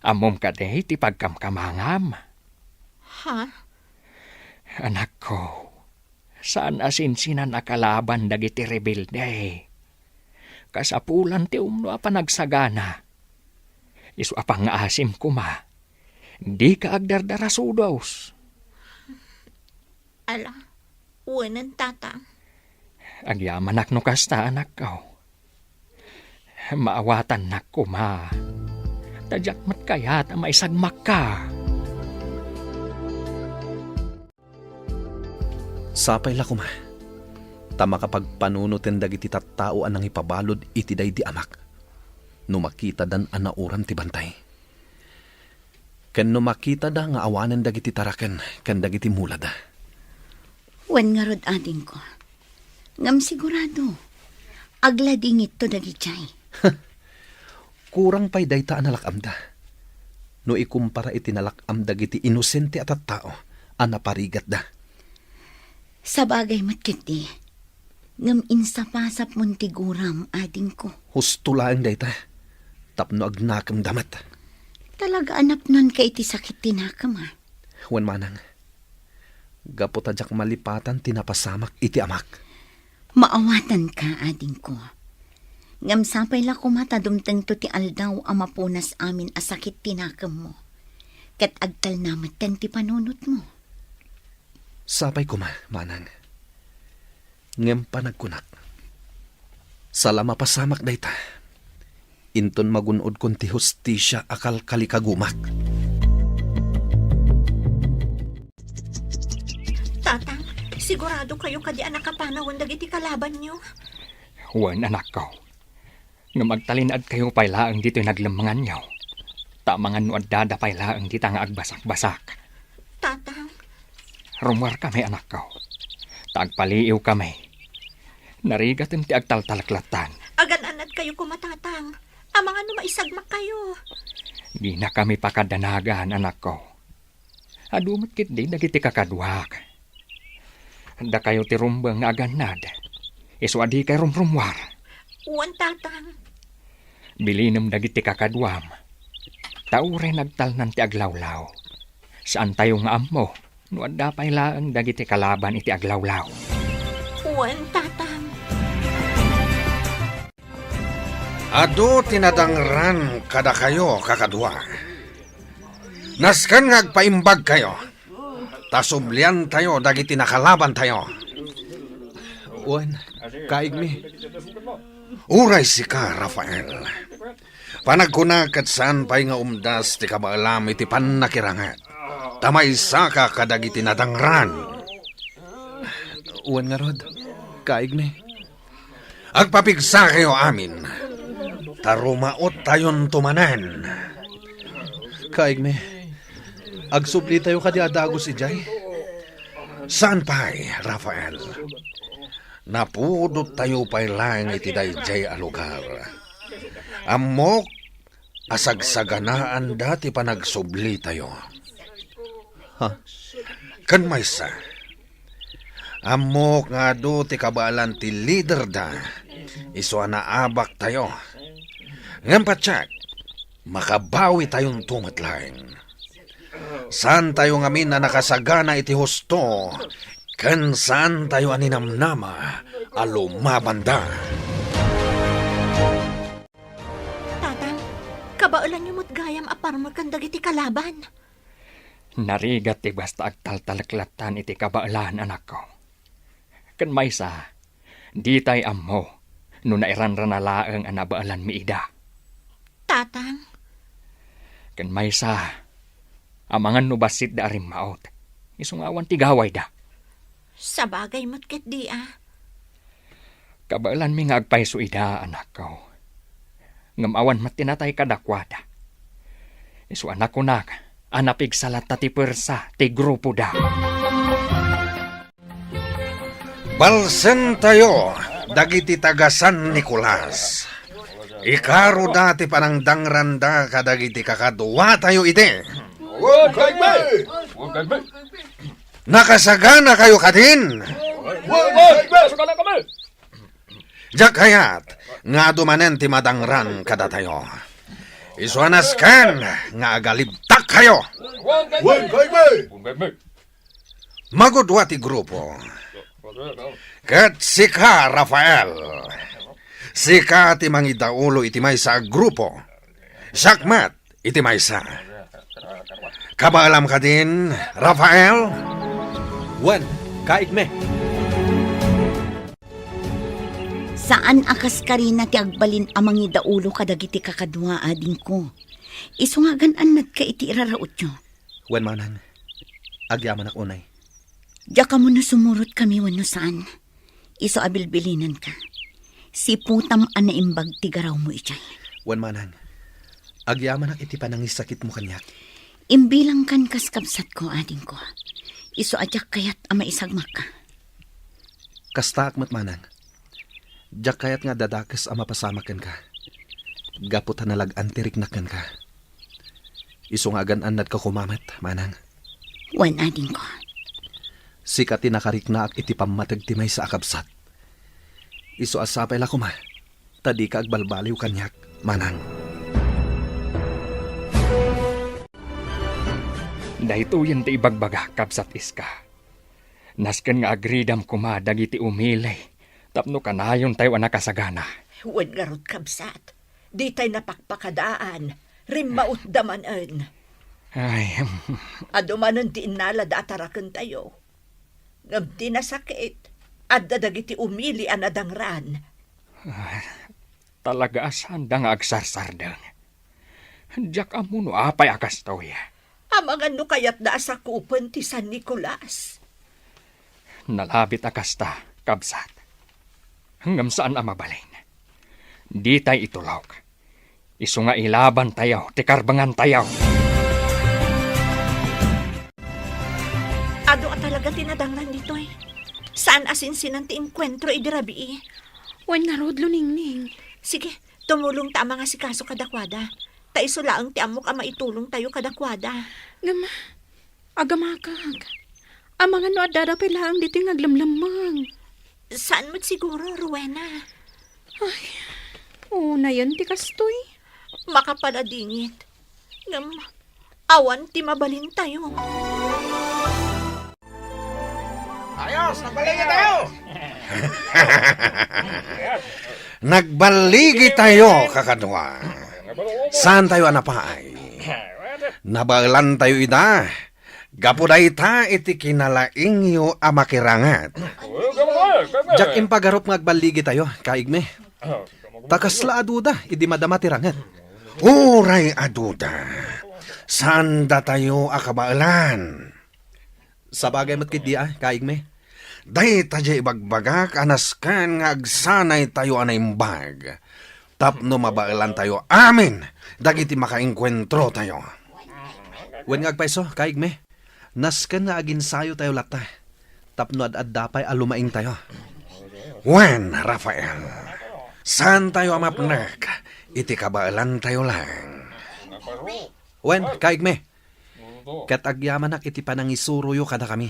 ammom kadi ti pagkamkamangam? Ha? Anakko, saan a sinsinan a kalaban dagiti rebelde. Kasapulan ti umno a panagsagana. Isu a pangngaasim koma, dika agdardarasudos. Ala, wenen, Tatang. Agyamanak no kasta, anakko. Maawatannak koma. Ta diak met kayat a maisagmakka. Sapay la koma, ta makapagpanunoten dagiti tattao a nangipabalud iti daydi amak, no makitadan a naoram ti bantay, ken no makitada nga awanen dagiti taraken ken dagiti mulada. Wen ngarud, adingko. Ngem sigurado, agladingitto dagidiay. Kurang pay dayta a nalak-amda, no ikumpara iti nalak-am dagiti inosente a tattao a naparigatda. Sabagay met ketdi, ngem insapasapmon ti guram, adingko. Husto laeng dayta, tapno agnakemda met. Talaga a napnonka iti sakit ti nakem, a? Wen manang, gapu ta diak malipatan ti napasamak iti amak. Maawatanka, adingko. Ngem sapay la koma ta dumtengto ti aldaw a mapunas amin a sakit ti nakemmo, ket agtalna metten ti panunotmo. Sapay koma, manang. Ngem panagkunak, sala mapasamak dayta, inton magun-odkon ti hustisia a kalkalikagumak. Tatang, sigurado kayo kadi a nakapanawen dagiti kalabanyo? Wen, anakko. Ngem agtalinaedkayo pay laeng ditoy naglemmenganyo, ta amangan no addada pay laeng dita nga agbasakbasak. Tatang. Rummuarkami, anakko, ta agpaliiwkami. Narigaten ti agtaltaleklattan. Agan-anadkayo koma, Tatang. Amangan no maisagmakkayo. Dinakami pakadanagan, anakko. Adu met ketdi dagiti kakaduak. Dakayo ti rumbeng nga agannad, isu a dikay rumrummuar. Wen, Tatang. Bilinem dagiti kakaduam, ta uray nagtalnan ti aglawlaw, saantayo nga ammo no adda pay laeng dagiti kalaban iti aglawlaw. Wen, Tatang. Adu ti nadangran kadakayo, kakadua. Nasken nga agpaimbagkayo, ta subliantayo dagiti nakalabantayo. Wen, kaigmi. Uray sika, Rafael. Panagkuna ket saan pay nga umdas ti kabaelam iti pannakiranget, ta maysaka kadagiti nadangran. Wen ngarud, kaigmi. Agpapigsakayo amin, ta rumaottayonto manen. Kaigmi, agsublitayo kadi a dagus idiay? Saan pay, Rafael. Napudottayo pay laeng iti daydiay a lugar. Ammok a sagsaganaanda ti panagsublitayo. Ha? Ken maysa, ammok nga adu ti kabaelan ti liderda, isu a naabaktayo. Ngem patiek, makabawitayonto met laeng. Saantayo ngamin a nakasagana iti husto, ken saantayo a ninamnama a lumabanda. Tatang, kabaelanyo met gayam a parmeken dagiti kalaban. Narigat ti basta agtaltaleklattan iti kabaelan, anakko. Ken maysa, ditay ammo no nairanrana laeng a nabaelanmi ida. Tatang. Ken maysa, amangan no bassitda a rimmaut, isu nga awan ti gawayda. Sabagay met ketdi a. Kabaelanmi nga agpayso ida, anakko. Ngem awan met ti natay kadakuada. Isu a nakunak a napigsa latta ti puersa ti grupoda. Balsentayo dagiti taga San Nicolas. Ikaroda ti panangdangranda kadagiti kakaduatayo idi. Wen, kaigmi! Wen, kaigmi! Nakasaganakayo kadin? Wen, wen, wen, nakasaganakami. Diak kayat nga adu manen ti madangran kadatayo. Isu a nasken nga agalibtakkayo. Wen, kaigmi. Magudua ti grupo. Ket sika, Rafael, sika ti mangidaulo iti maysa a grupo. Siak met iti maysa. Kabaelam kadin, Rafael? Wen, kaigmi. Saan a kaskarina ti agbalin a mangidaulo kadagiti kakadua, adingko. Isu nga agan-annadka iti irarautyo. Wen manang, agyamanak unay. Diak ammo no sumurotkami wenno saan. Isu a bilbilinenka. Siputam a naimbag ti garawmo idiay. Wen manang, agyamanak iti panangisakitmo kaniak. Imbilangkan kas kabsatko, adingko. Isu a diak kayat a maisagmakka. Kastaak met manang. Diak kayat nga adda dakes a mapasamak kenka. Gapu ta nalag-an ti riknak kenka. Isu nga agan-annadka koma met, manang. Wen, adingko. Sika ti nakariknaak iti pammateg ti maysa a kabsat. Isu a sapay la koma, ta dika agbalbaliw kaniak, manang. Daytoyen ti ibagbagak, kabsat Iska. Nasken nga agridam koma dagiti umili tapno kanayontayo a nakasagana. Wen ngarud, kabsat, ditay napakpakadaan, rimmautda manen. Ay, hmm. Adu manen ti innalada a tarakentayo. Ngem ti nasakit, adda dagiti umili a nadangran. Ah, talaga a saanda nga agsarsardeng. Diak ammo no apay a kastoy. Amangan no kayatda a sakupen ti San Nicolas. Nalabit a kasta, kabsat. Ngem saan a mabalin. Ditay itulok. Isu nga ilabantayo ti karbengantayo. Adu a talaga ti nadangran ditoy. Saan a sinsinan ti enkuentro idi rabii. Wen ngarud, Luningning. Sige, tumulongta a mangasikaso kadakuada. Ta isu laeng ti ammok a maitulongtayo kadakuada. Ngem, agamakak. Amangan no addada pay laeng ditoy nga aglemlemmeng. Saan met siguro, Rowena? Ay, unayen ti kastoy. Makapaladingit. Ngem, awan ti mabalintayo. Ayos, nagbaligi tayo! Nagbaligi tayo, kakadua. Saan tayo a napaay? Nabaelan tayo ida. Gapu dayta iti kinalaingyo a makiranget. Diak impagarup nga agbaligi tayo, kaigmi. Ta kasla a duda idi madama ti ranget. Uray a duda, saan datayo a kabaelan. Sabagay met ketdi a, kaigmi. Dayta diay ibagbagak a nasken nga agsanaytayo a naimbag tapno mabaelantayo amin dagiti makaenkuentrotayo. Wen nga agpayso, kaigmi, nasken nga aginsayotayo latta tapno ad-adda pay a lumaingtayo. Wen, Rafael, saantayo a mapnek iti kabaelantayo laeng. Wen, kaigmi, ket agyamanak iti panangisuroyo kadakami.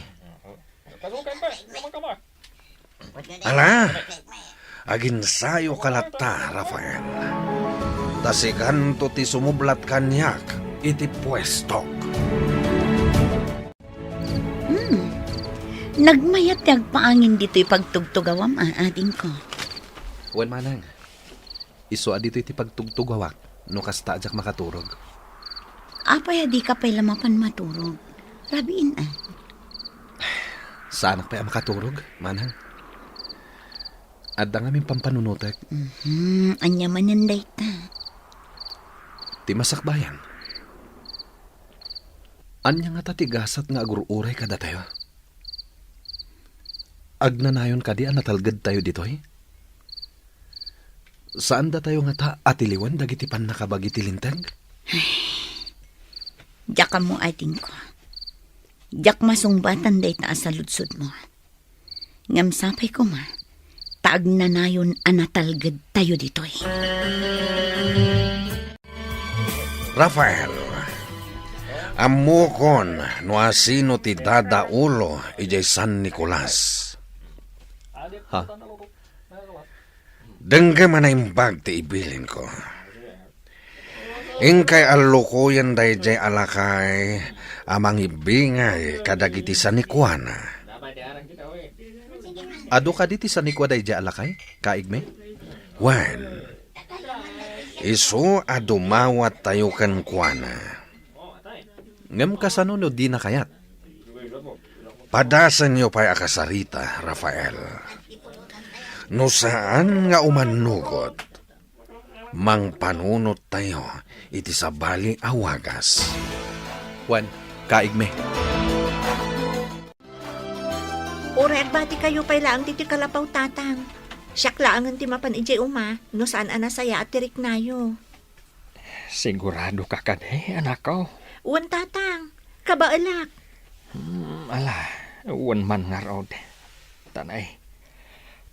Ala, aginsayoka latta, Rafael. Ta sikanto ti sumublat kaniak iti puestok. Hmm. Nagmayat ti agpaangin ditoy pagtugtugawam, a, adingko. Wen manang. Isu a ditoy ti pagtugtugawak no kasta a diak makaturog. Apay a dika pay la mapan maturog? Rabiin a. Saanak pay a makaturog, manang. Adda ngamin pampanunotek. Mhm, ania manen dayta? Ti masakbayan. Ania ngata ti gasat nga agur-uray kadatayo? Agnanayon kadi a natalgedtayo ditoy? Saandatayo ngata a tiliwen dagiti pannakabagi ti Linteg? Diak ammo, adingko. Diak masungbatan dayta a saludsodmo. Ngem sapay koma, ta agnanayon a natalgedtayo ditoy. Rafael, ammokon no asino ti dadaulo idiay San Nicolas. Ha? Denggem a naimbag ti ibilinko. Inkay allukoyen daydiay a lakay a mangibbingay kadagiti sanikuana. Adu kadi ti sanikua daydiay a lakay, kaigmi? Wen, isu a dumawattayo kenkuana. Ngem kasano no dina kayat? Padasenyo pay a kasarita, Rafael. No saan nga umannugot, Mangpanunottayo iti sabali a wagas. Wen, kaigmi. Uray agbatikayo pay laeng ditoy kalapaw, Tatang. Siak laengen ti mapan idiay uma no saan a nasayaat ti riknayo. Sigurado ka kadi, anakko? Wen, Tatang. Kabaelak. Hmm, ala, wen man ngarud. Tanay,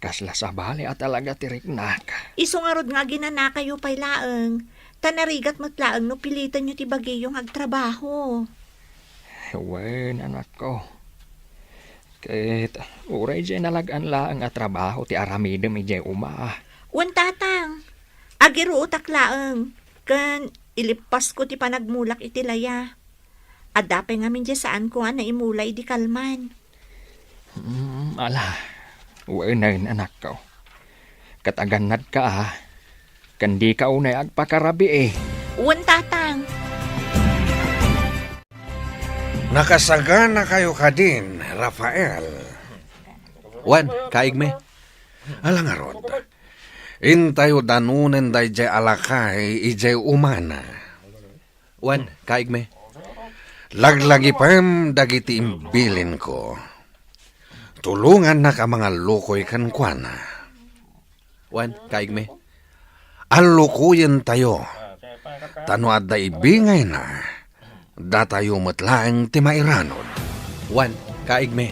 kasla sabali a talaga ti riknak. Isu ngarud nga aginanakayo pay laeng, ta narigat met laeng no pilitenyo ti bagiyo nga agtrabaho. Wen, anakko. Ket uray diay nalag-an laeng a trabaho ti aramidem idiay uma. Wen, Tatang, agiruotak laeng, ken ilippasko ti panagmulak iti laya. Adda pay ngamin diay saanko a naimula idi kalman. Hmm, ala, wenen, anakko. Ket agannadka, a, ken dika unay agpakarabii. Wen, Tatang. Nakasaganakayo kadin, Rafael. Wen, kaigmi. Ala ngarud. Intayo danunen daydiay a lakay idiay umana. Wen, kaigmi. Laglagipem dagiti imbilinko. Tulongannak a mangallukoy kenkuana. Wen, kaigmi. Allukoyentayo. Ta no adda ibingayna, datayo met laeng ti mairanod. Wen, kaigmi.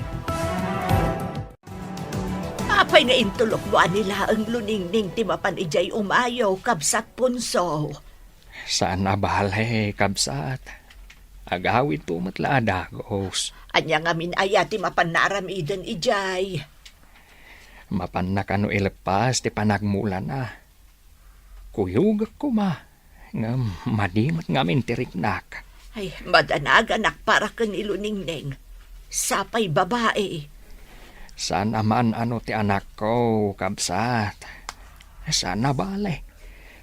Apay nga intulokmo a ni laeng luningning ti mapan idiay umayo, Kabsat Punso? Saan a bale, kabsat. Agawidto met la a dagus. Ania ngamin aya ti mapanna aramiden idiay? Mapanna kano ileppas ti panagmulana. Kuyogek koma, ngem madi met ngamin ti riknak. Ay, madanaganak para ken ni Luningning. Sapay babai. Saan a maan-ano ti anakko, kabsat. Saan a bale.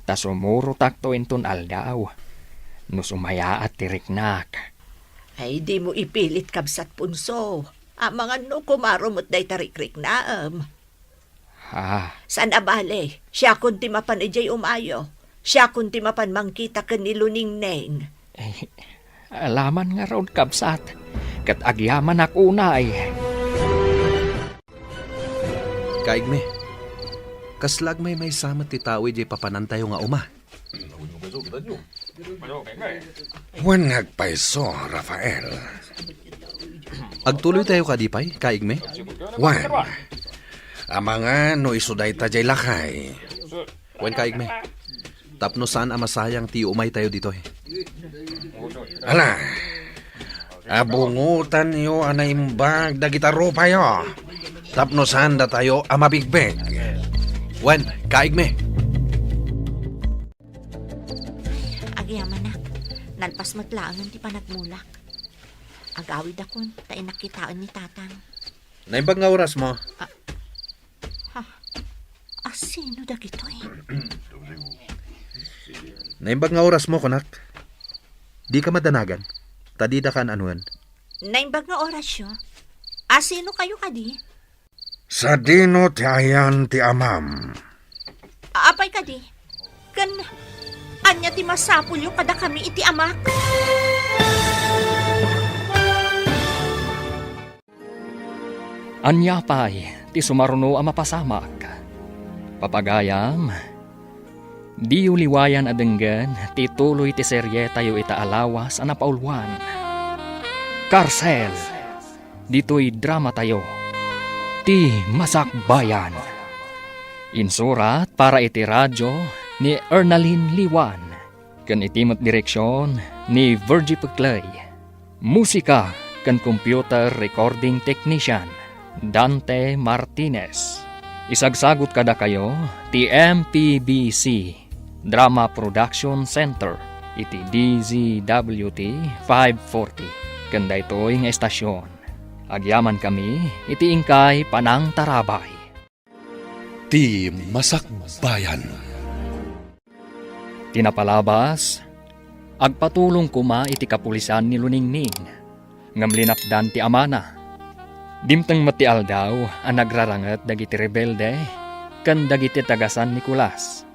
Ta sumurotakto inton aldaw. No sumayaat ti riknak. Ay, dimo ipilit, Kabsat Punso. Amangan no kumaro met dayta rikriknaem. Ah. Saan a bale, siakon ti mapan idiay umayo. Siakon ti mapan mangkita ken ni Luningning. Eh, alaman ngarud, kabsat. Ket agyamanak unay. Kaigmi, kasla agmaymaysa met ti tao idiay papanantayo nga uma. Wen nga agpayso, Rafael. Agtuloytayo kadi pay, kaigmi? Wen. Amangan no isu dayta diay lakay. Wen, kaigmi. Tapno saan a masayang ti umaytayo ditoy. Ala, abungotanyo a naimbag dagita rupayo. Tapno saan datayo a mabigbeg. Wen, kaigmi. Agyamanak, nalpas met laengen ti panagmulak. Agawidakon, ta innak kitaen ni Tatang. Naimbag nga orasmo? Ah, ha? Asino dagitoy? Naimbag nga orasmo, kunak. Dika madanagan, ta didaka an-anoen. Naimbag nga orasyo? Asinokayo kadi? Sadino ti ayan ti amam? Apay kadi? Ken ania ti masapulyo kadakami iti amak? Ania pay ti sumaruno a mapasamak? Papagayam, diyo liwayan a denggen ti tuloy ti serietayo ita a lawas a napauluan. Karsel. Ditoy dramatayo, Ti Masakbayan. Insurat para iti radio ni Ernalyn Liwan, ken iti met direksion ni Virgie Peclay. Musika ken computer recording technician, Dante Martinez. Isagsagut kadakayo ti M P B C Drama Production Center iti D Z W T five forty. Ken daytoy nga estasion, agyamankami iti inkay panangtarabay. Ti Masakbayan. Ti napalabas, agpatulong koma iti kapulisan ni Luningning, ngem linapdan ti amana. Dimteng met ti aldaw a nagraranget dagiti rebelde ken dagiti taga San Nicolas.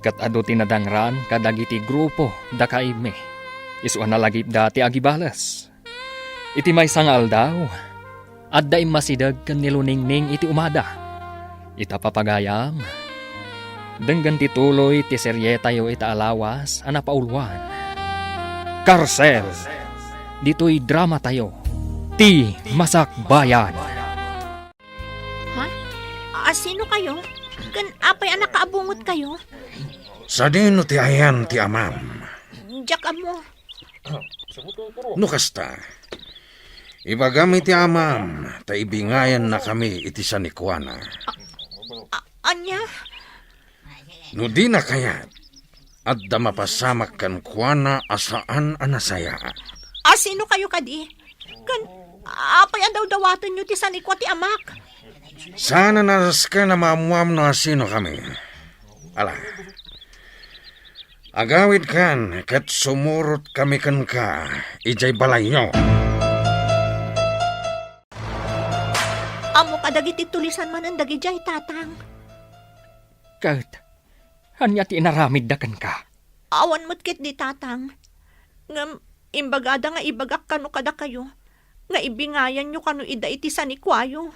Ket adu ti nadangran kadagiti grupo da kaibmi. Isu a nalagipda ti agibales. Iti maysa nga aldaw, adda immasideg ken ni Luningning iti umada. Ita, papagayam, denggen ti tuloy ti serietayo ita a lawas a napauluan. Karsel, ditoy dramatayo, Ti Masakbayan. Ha? A, sino kayo? Ken apay a nakaabungot kayo? Sadino ti ayan ti amam? Diak ammo. No kasta, ibagam iti amam, ta ibingayannakami iti sanikuana. A-, ania? No dina kayat, adda mapasamak kenkuana a saan a nasayaat. A, sino kayo kadi? Ken apay a dawdawatenyo ti sanikua ti amak? Saan a nasken a maammuam no asino kami. Ala, agawidkan ket sumurot kami kenka idiay balayyo. Ammo kadagiti tulisan manen dagidiay, Tatang. Ket ania ti inaramidda kenka? Awan met ketdi, Tatang. Ngem imbagada nga ibagak kano kadakayo nga ibingayanyo kano ida iti sanikuayo.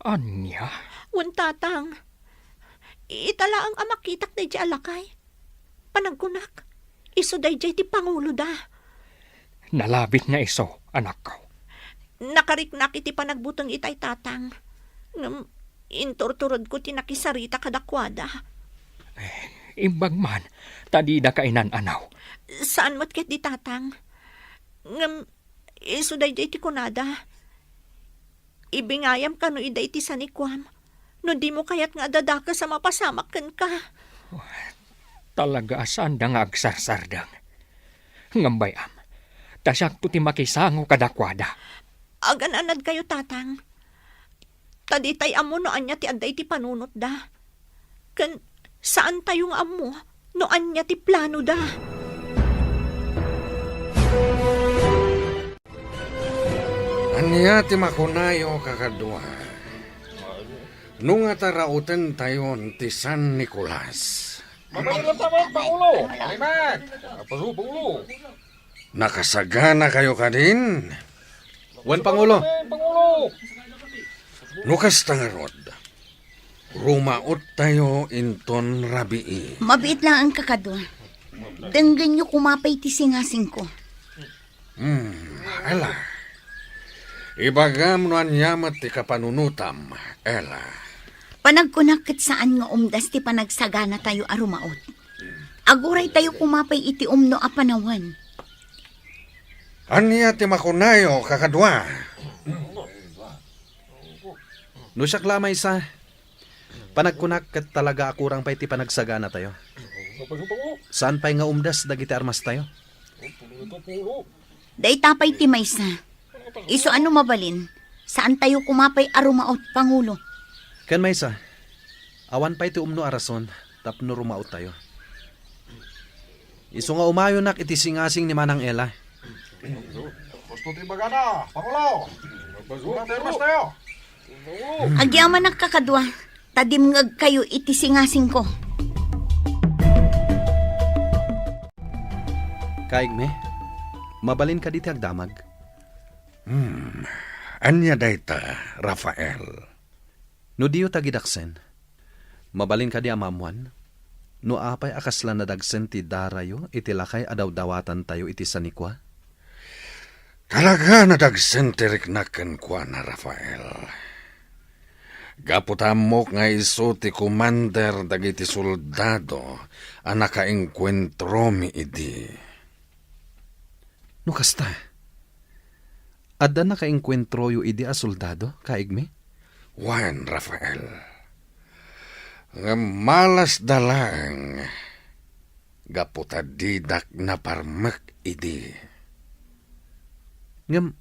Ania? Wen, Tatang. Ita laeng a makitak daydiay a lakay. Panagkunak, isu daydiay ti panguloda. Nalabit nga isu, anakko. Nakariknak iti panagbuteng itay, Tatang. Ngem inturturedko ti nakisarita kadakuada. Eh, imbag man, ta dida kainan-anaw. Saan met ketdi, Tatang. Ngem isu daydiay ti kunada. Ibingayam kano ida iti sanikuam, no dimo kayat nga adda dakes a mapasamak kenka. Talaga a saanda nga agsarsardeng. Ngem bay-am, ta siakto ti makisango kadakuada. Agan-anadkayo, Tatang. Ta ditay ammo no ania ti adda iti panunotda. Ken saantayo nga ammo no ania ti planoda. Ania ti makunayo, kakadua? No nga tarautentayon ti San Nicolas. Mabalin lang, Pangulo. Amen. Apaso, Pangulo. Nakasaganakayo kadin? Wen, Pangulo. Amen, Pangulo. No kasta ngarud, rumaottayo inton rabii. Mabiit laeng, kakadua. Denggenyo koma pay ti singasingko. Hmm, ala. Ibagam no ania met ti kapanunotam, Ella. Panagkunak ket saan nga umdas ti panagsaganatayo a rumaot. Aguraytayo koma pay iti umno a panawen. Ania ti makunayo, kakadua? No siak la a maysa, panagkunak ket talaga a kurang pay ti panagsaganatayo. Saan pay nga umdas dagiti armastayo. Dayta pay ti maysa. Isu a no mabalin, saantayo koma pay a rumaot, Pangulo. Ken maysa, awan pay ti umno a rason tapno rumaottayo. Isu nga umayonak iti singasing ni Manang Ella. Gusto ti bagana, Pangulo. Gusto ti armastayo. Agyamanak, kakadua, ta dimngegkayo iti singasingko. Kaigmi, mabalin kadi ti agdamag? Hmm, ania dayta, Rafael? No diyo tagidaksen, mabalin kadi a maammuan no apay a kasla nadagsen ti darayo iti lakay a dawdawatantayo iti sanikua? Talaga nadagsen ti riknak kenkuana, Rafael. Gapu ta ammok nga isu ti komander dagiti soldado a nakaengkuentromi idi. No kasta, adda nakaengkuentroyo idi a soldado, kaigmi? Wen, Rafael. Ngem malasda laeng gapu ta didak naparmek idi. Ngem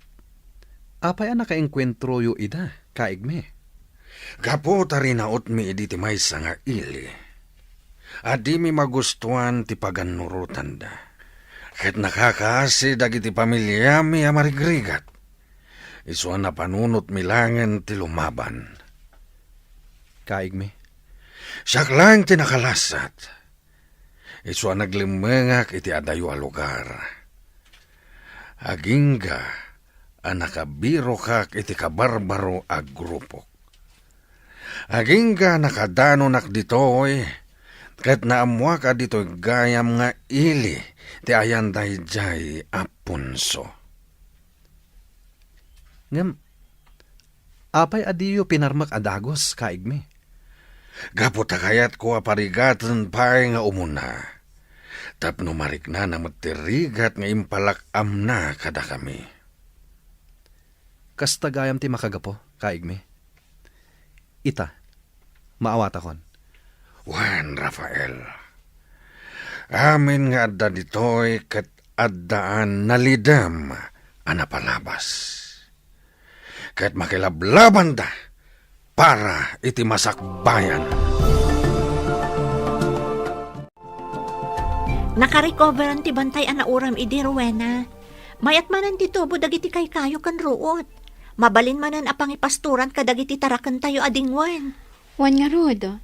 apay a nakaengkuentroyo ida, kaigmi? Gapu ta rinautmi idi ti maysa nga ili a dimi magustuan ti pagannurotanda, ket nakakaasi dagiti familiami a marigrigat. Isu a napanunotmi laengen ti lumaban. Kaigmi, Siak laeng ti nakalasat. Isu a naglemmengak iti adayo a lugar. Agingga a nakabirokak iti kabarbaro a grupok. Agingga a nakadanonak ditoy, ket naammoak a ditoy gayam nga ili ti ayan daydiay a punso. Ngem, apay a diyo pinarmek a dagus, kaigmi? Gapu ta kayatko a parigaten pay nga umuna, tapno mariknana met ti rigat nga impalak-amna kadakami. Kasta gayam ti makagapu, kaigmi? Ita, maawatakon. Wen, Rafael, amin nga adda ditoy ket addaan nalidem a napalabas. Ket makilablabanda para iti masakbayan. Nakarecoveran ti bantay a nauram idi, Rowena. Mayat manen ti tubo dagiti kaykayo ken ruot. Mabalin manen a pangipastoran kadagiti tarakentayo a dingwen. Wen ngarud,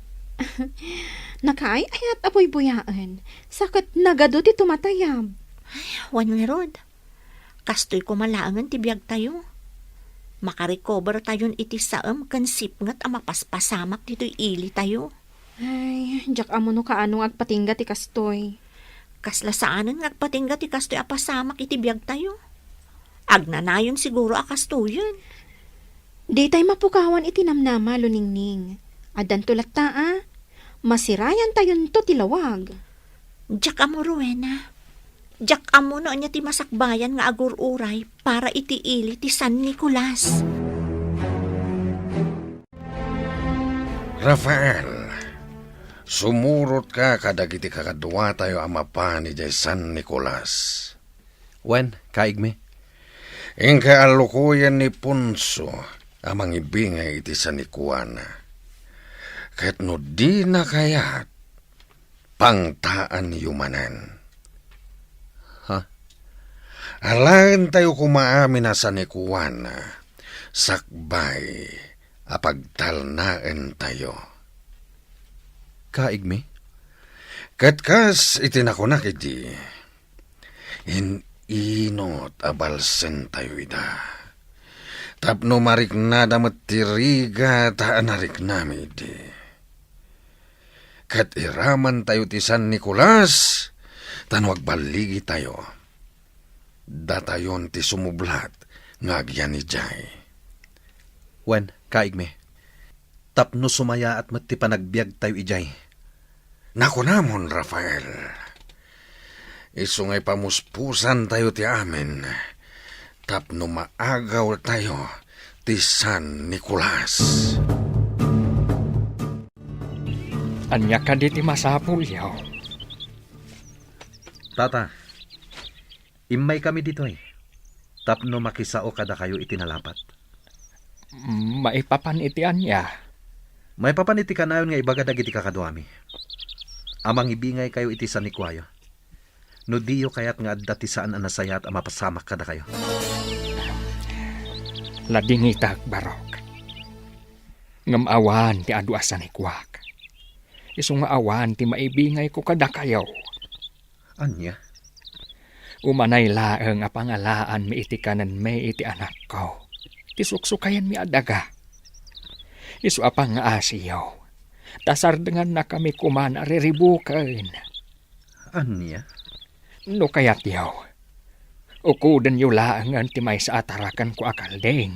nakaay-ayat a buybuyaen, sa ket nagadu ti tumatayab. Wen ngarud, kastoy koma laengen ti biagtayo. Makarecover tayon iti saem ken sipnget a mapaspasamak ditoy ilitayo. Ay, diak ammo no kaano nga agpatingga ti kastoy. Kasla saanen nga agpatingga ti kastoy a pasamak iti biagtayo. Agnanayon siguro a kastoyen. Ditay mapukawan iti namnama, Luningning. Addanto latta a, masirayantayonto ti lawag. Diak ammo, Rowena. Diak ammo no ania ti masakbayan nga agur-uray para iti ili ti San Nicolas. Rafael, sumurotka kadagiti kakaduatayo a mapan idiay San Nicolas. Wen, kaigmi. Inka a lukoyen ni Ponso a mangibingay iti San Juana. Ket no dina kayat, pangtaanyo manen. Ha? Alaentayo koma amin a San Juana, sakbay a pagtalnaentayo. Kaigmi? Ket kas iti nakunak idi, in-inot a balsentayo ida. Tapno mariknada met ti rigat a nariknami idi. Ket iramantayo ti San Nicolas, ta no agballigitayo, datayon ti sumublat nga agyan idiay. Wen, kaigmi, tapno sumayaat met ti panagbiagtayo idiay. Nakunamon, Rafael, isu nga ipamuspusantayo ti amin tapno maagawtayo ti San Nicolas. Ania kadi ti masapulyo? Tata, immaykami ditoy tapno makisao kadakayo iti nalapat. Maipapan iti ania? Maipapan iti kanayon nga ibaga dagiti kakaduami a mangibingaykayo iti sanikuayo. No diyo kayat nga adda ti saan a nasayaat a mapasamak kadakayo. Ladingitak, barok. Ngem awan ti adu a sanikuak. Isu nga awan ti maibingayko kadakayo. Ania? Umanay laeng a pangalaanmi iti kanenmi iti anakko, ti suksukayanmi a daga. Isu a pangngaasiyo, ta sardengannakami koman a riribuken. Ania? No kayatyo, ukudenyo laengen ti maysa a tarakenko a kalding,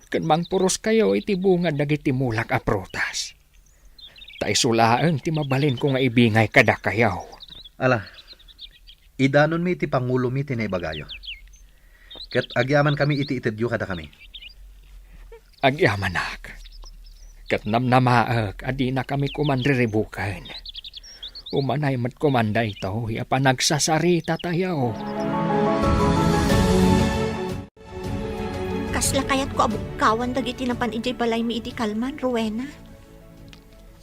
ken mangpuroskayo iti bunga dagiti mulak a prutas. Ta isu laeng ti mabalinko nga ibingay kadakayo. Ala, idanonmi iti pangulomi ti naibagayo. Ket agyamankami iti itedyo kadakami. Agyamanak. Ket namnamaek a dinakami koman riribuken. Umanay met koman daytoy a panagsasarita tayo. Kasla kayatko a bukkawan dagiti napan idiay balaymi idi kalman, Rowena.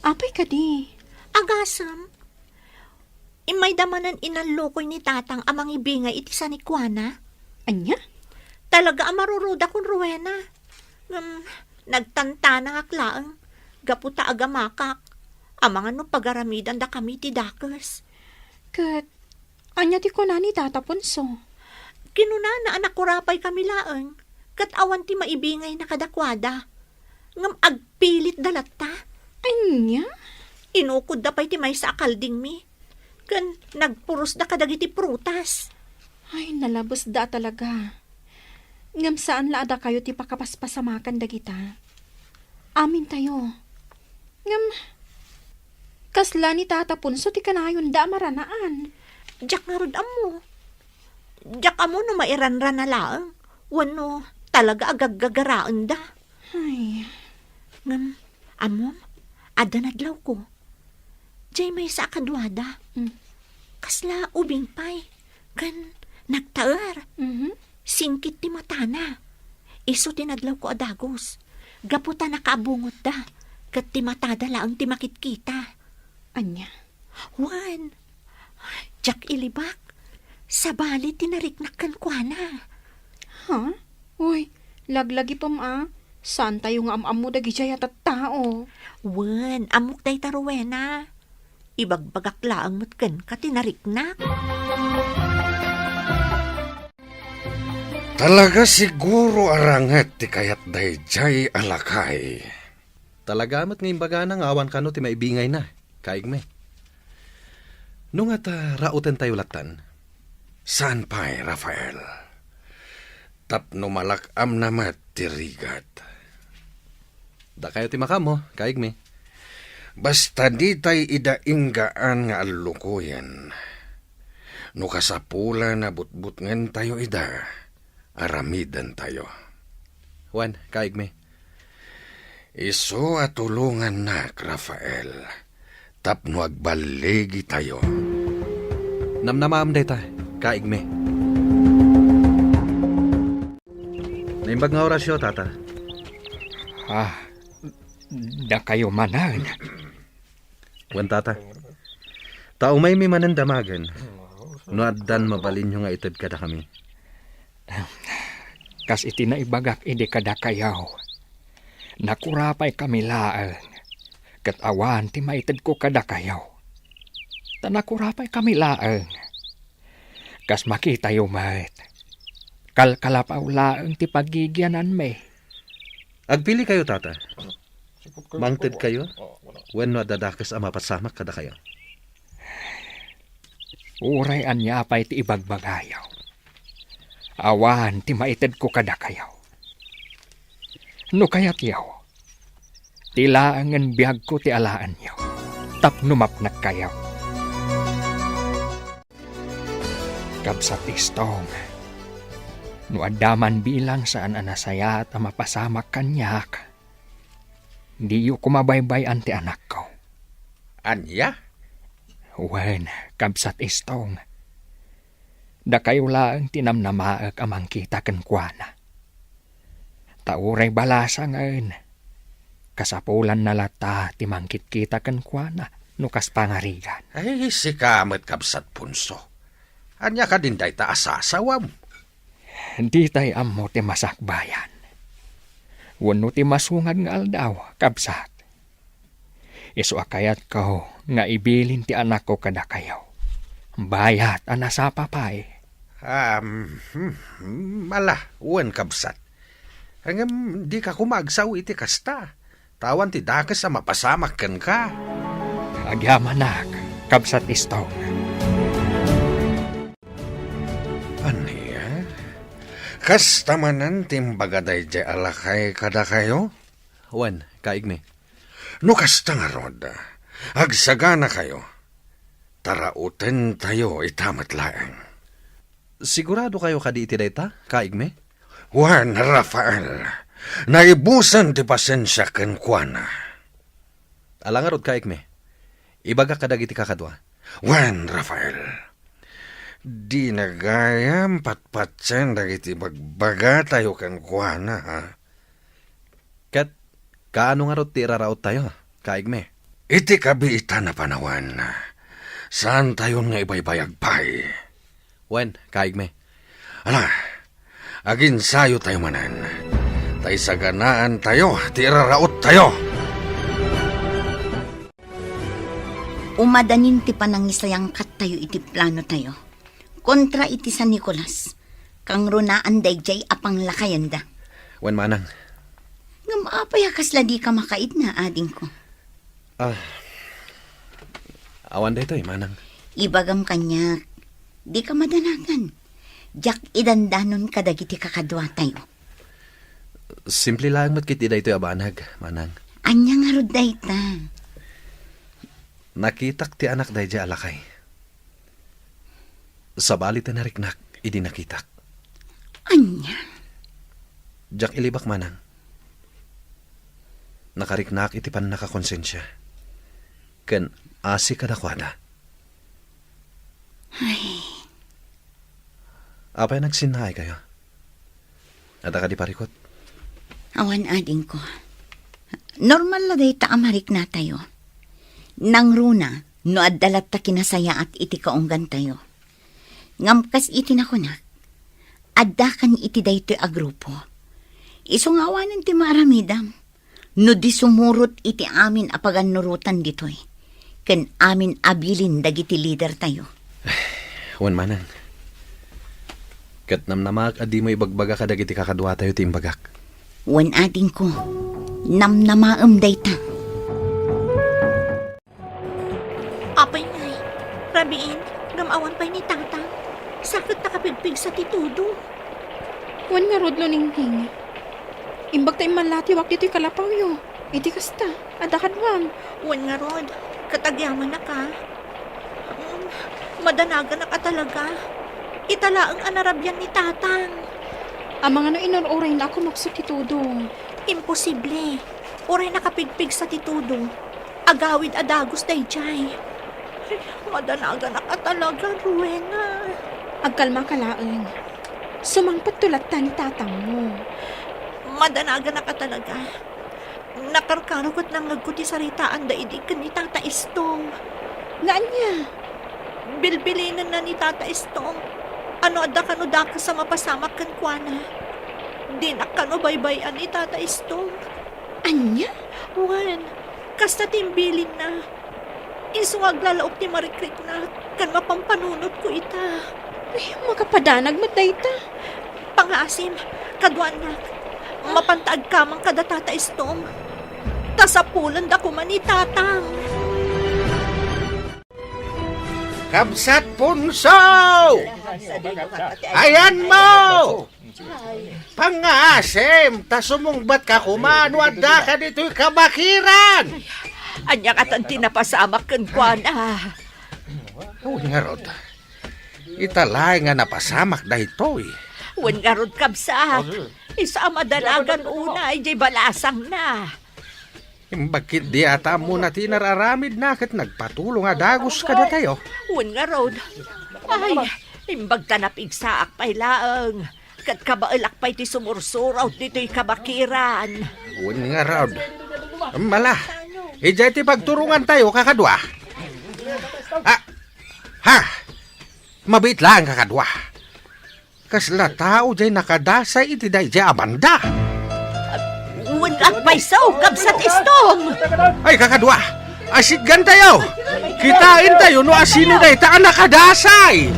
Apay kadi? Agasem. Immayda manen inallukoy ni Tatang a mangibingay iti sanikuana. Ania? Talaga a marurudakon, Rowena. Ngem, nagtantanangak laeng, gapu ta agamakak. Amangan no pagaramidandakami ti dakes. Ket ania ti kuna ni Tata Ponso? Kinunana a nakurapay kami laeng, ket awan ti maibingayna kadakuada. Ngem agpilitda latta. Ania? Inukodda pay ti maysa a kaldingmi, ken nagpurosda kadagiti prutas. Ay, nalabesda talaga. Ngem saan la a dakayo ti pakapaspasamakan dagita. Amintayo. Ngem, kasla ni Tata Ponso ti kanayonda a maranaan? Diak ngarud ammo. Diak ammo no mairanrana laeng, wenno talaga a gaggagaraenda. Ay. Ngem, ammom, adda nadlawko. Jay maysa a kaduada. Mm. Kasla ubing pay, ken nagtaer. Mhm. Singkit ti matana. Isu ti nadlawko a dagus. Gapu ta nakaabungotda, ket ti matada laeng ti makitkita. Ania? Wen, diak ilibak. Sabali ti nariknak kenkuana. Ha? Uy, laglagipem a. Saantayo nga am-ammo dagidiay a tattao. Wen, ammok dayta, Rowena. Ibagbagak laeng met kenka ti nariknak. Talaga siguro a ranget ti kayat daydiay a lakay. Talaga met nga imbagana nga awan kano ti maibingayna, kaigmi. No nga ta rautentayo lattan? Saan pay, Rafael. Tapno malak-amna met ti rigat. Dakayo ti makaammo, kaigmi. Basta ditay ida inggaan nga allukoyen. No kasapulan a butbutngentayo ida, aramidentayo. Wen, kaigmi. Isu a tulongannak, Rafael, tapno agballigitayo. Namnamaam dayta, kaigmi. Naimbag nga orasyo, Tata. Ah, dakayo manen. Wen, Tata. Ta umaymi manen damagen, no addan mabalinyo nga ited kadakami. Kas iti naibagak idi kadakayo, nakurapaykami laeng, ket awan ti maitedko kadakayo. Ta nakurapaykami laeng, kas makitayo met, kalkalapaw laeng ti pagigiananmi. Agpilikayo, Tata. Mangtedkayo wenno adda dakes a mapasamak kadakayo? Uray ania pay ti ibagbagayo, awan ti maitedko kadakayo. No kayatyo, ti laengen biagko ti alaenyo tapno mapnekkayo. Kabsat Istong, no adda man bilang saan a nasayaat a mapasamak kaniak, diyo koma baybay-an ti anakko. Ania? Wen, Kabsat Istong, dakayo laeng ti namnamaek a mangkita kenkuana. Ta uray balasangen, kasapulanna latta ti mangkitkita kenkuana no kas pangarigan. Ay, sika met, Kabsat Ponso. Ania kadin dayta a sasawam? Ditay ammo ti masakbayan wenno ti masungad nga aldaw, kabsat. Isu a kayatko nga ibilin ti anakko kadakayo, bayat a nasapa pay. Um, hmm, hmm, ala, wen, kabsat. Ngem dika koma agsao iti kasta. Ta awan ti dakes a mapasamak kenka. Agyamanak, Kabsat Istong. Ania? Kasta manen ti imbaga daydiay a lakay kadakayo? Wen, kaigmi. No kasta ngarud, agsaganakayo. Tarautentayo ita met laeng. Siguradokayo kadi iti dayta, kaigmi? Wen, Rafael, naibusen ti pasensiak kenkuana. Ala ngarud, kaigmi. Ibagak kadagiti kakadua. Wen, Rafael, dina gayam patpatien dagiti bagbagatayo kenkuana, ha? Ket kaano ngarud ti iraraottayo, kaigmi? Iti kabiitan a panawen, saantayon nga ibaybayag pay. Wen, kaigmi. Ala, aginsayotayo manen, ta isaganaantayo ti iraraottayo. Umadanin ti panangisayangkattayo iti planotayo kontra iti San Nicolas. Kangrunaan daydiay a panglakayenda. Wen, manang. Ngem apay a kasla dika makaidna, adingko? Ah, awan daytoy, manang. Ibagam kaniak, dika madanagan. Diak idandanon kadagiti kakaduatayo. Simple laeng met ketdi daytoy a banag, manang. Ania ngarud dayta? Nakitak ti anak daydiay a lakay. Sabali ti nariknak idi nakitak. Ania? Diak ilibak, manang. Nakariknak iti pannakakonsensia ken asi kadakuada. Ay. Apay a nagsinnaaykayo? Adda kadi parikut? Awan, adingko. Normal la dayta a mariknatayo. Nangruna no adda latta kinasayaat iti kaunggantayo. Ngem kas iti nakunak, addakan iti daytoy a grupo. Isu nga awanen ti maaramidam no di sumurot iti amin a pagannurotan ditoy ken amin a bilin dagiti lidertayo. Wen, manang. Ket namnamaak a dimo ibagbaga kadagiti kakaduatayo ti imbagak. Wen, adingko, namnamaem dayta. Apay ngay, rabiin, ngem awan pay ni Tatang. Sa ket nakapigpigsa ti todo. Wen ngarud, Luningning. Imbag ta immallatiwak ditoy kalapawyo. Iti kasta, adda kaduam. Wen ngarud, ket agyamanak a. Mm, madanaganak a talaga. Ita laeng a narabian ni Tatang. Amangan no inur-urayna a kumukso ti todo. Imposible. Uray nakapigpigsa ti todo, agawid a dagus daydiay. Ay, madanaganak a talaga, Rowena. Agkalmaka laeng. Sumangpetto latta ni tatangmo. Madanaganak a talaga. Nakarkaro ket nangngegko ti saritaanda idi ken ni Tata Estong. Nga ania? Bilbilinenna ni Tata Estong a no adda kano dakes a mapasamak kenkuana, dinak kano baybay-an ni Tata Estong. Ania? Wen, kasta ti imbilinna. Isu nga aglalaok ti marikriknak ken mapampanunotko ita. Ay, makapadanag met dayta. Pangaasim, kaduanak, mapanta agkamang kada Tata Estong. Ta sapulenda koma ni Tatang. Kabsat Punso! Ayanmo! Pangngaasim, ta sumungbatka koma no addaka ditoy kabakiran! Ania katan ti napasamak kenkuana? Wen ngarud, ita laeng nga napasamak daytoy. Wen ngarud, kabsat, isu a madanagan unay diay balasangna. Imbag ketdi a ta ammona ti inar-aramidna ket nagpatulong a dagus kadatayo. Wen ngarud, ay, imbag ta napigsaak pay laeng, ket kabaelak pay ti sumursurot ditoy kabakiran. Wen ngarud. Mala, idiay ti pagturongantayo, kakadua. Ah, ha! Mabiit laeng, kakadua. Kasla tao diay nakadasay iti daydiay a banda. Wen agpayso, kabsat Estong! Ay, kakadua! Asitgantayo! Kitaentayo no asino dayta a nakadasay!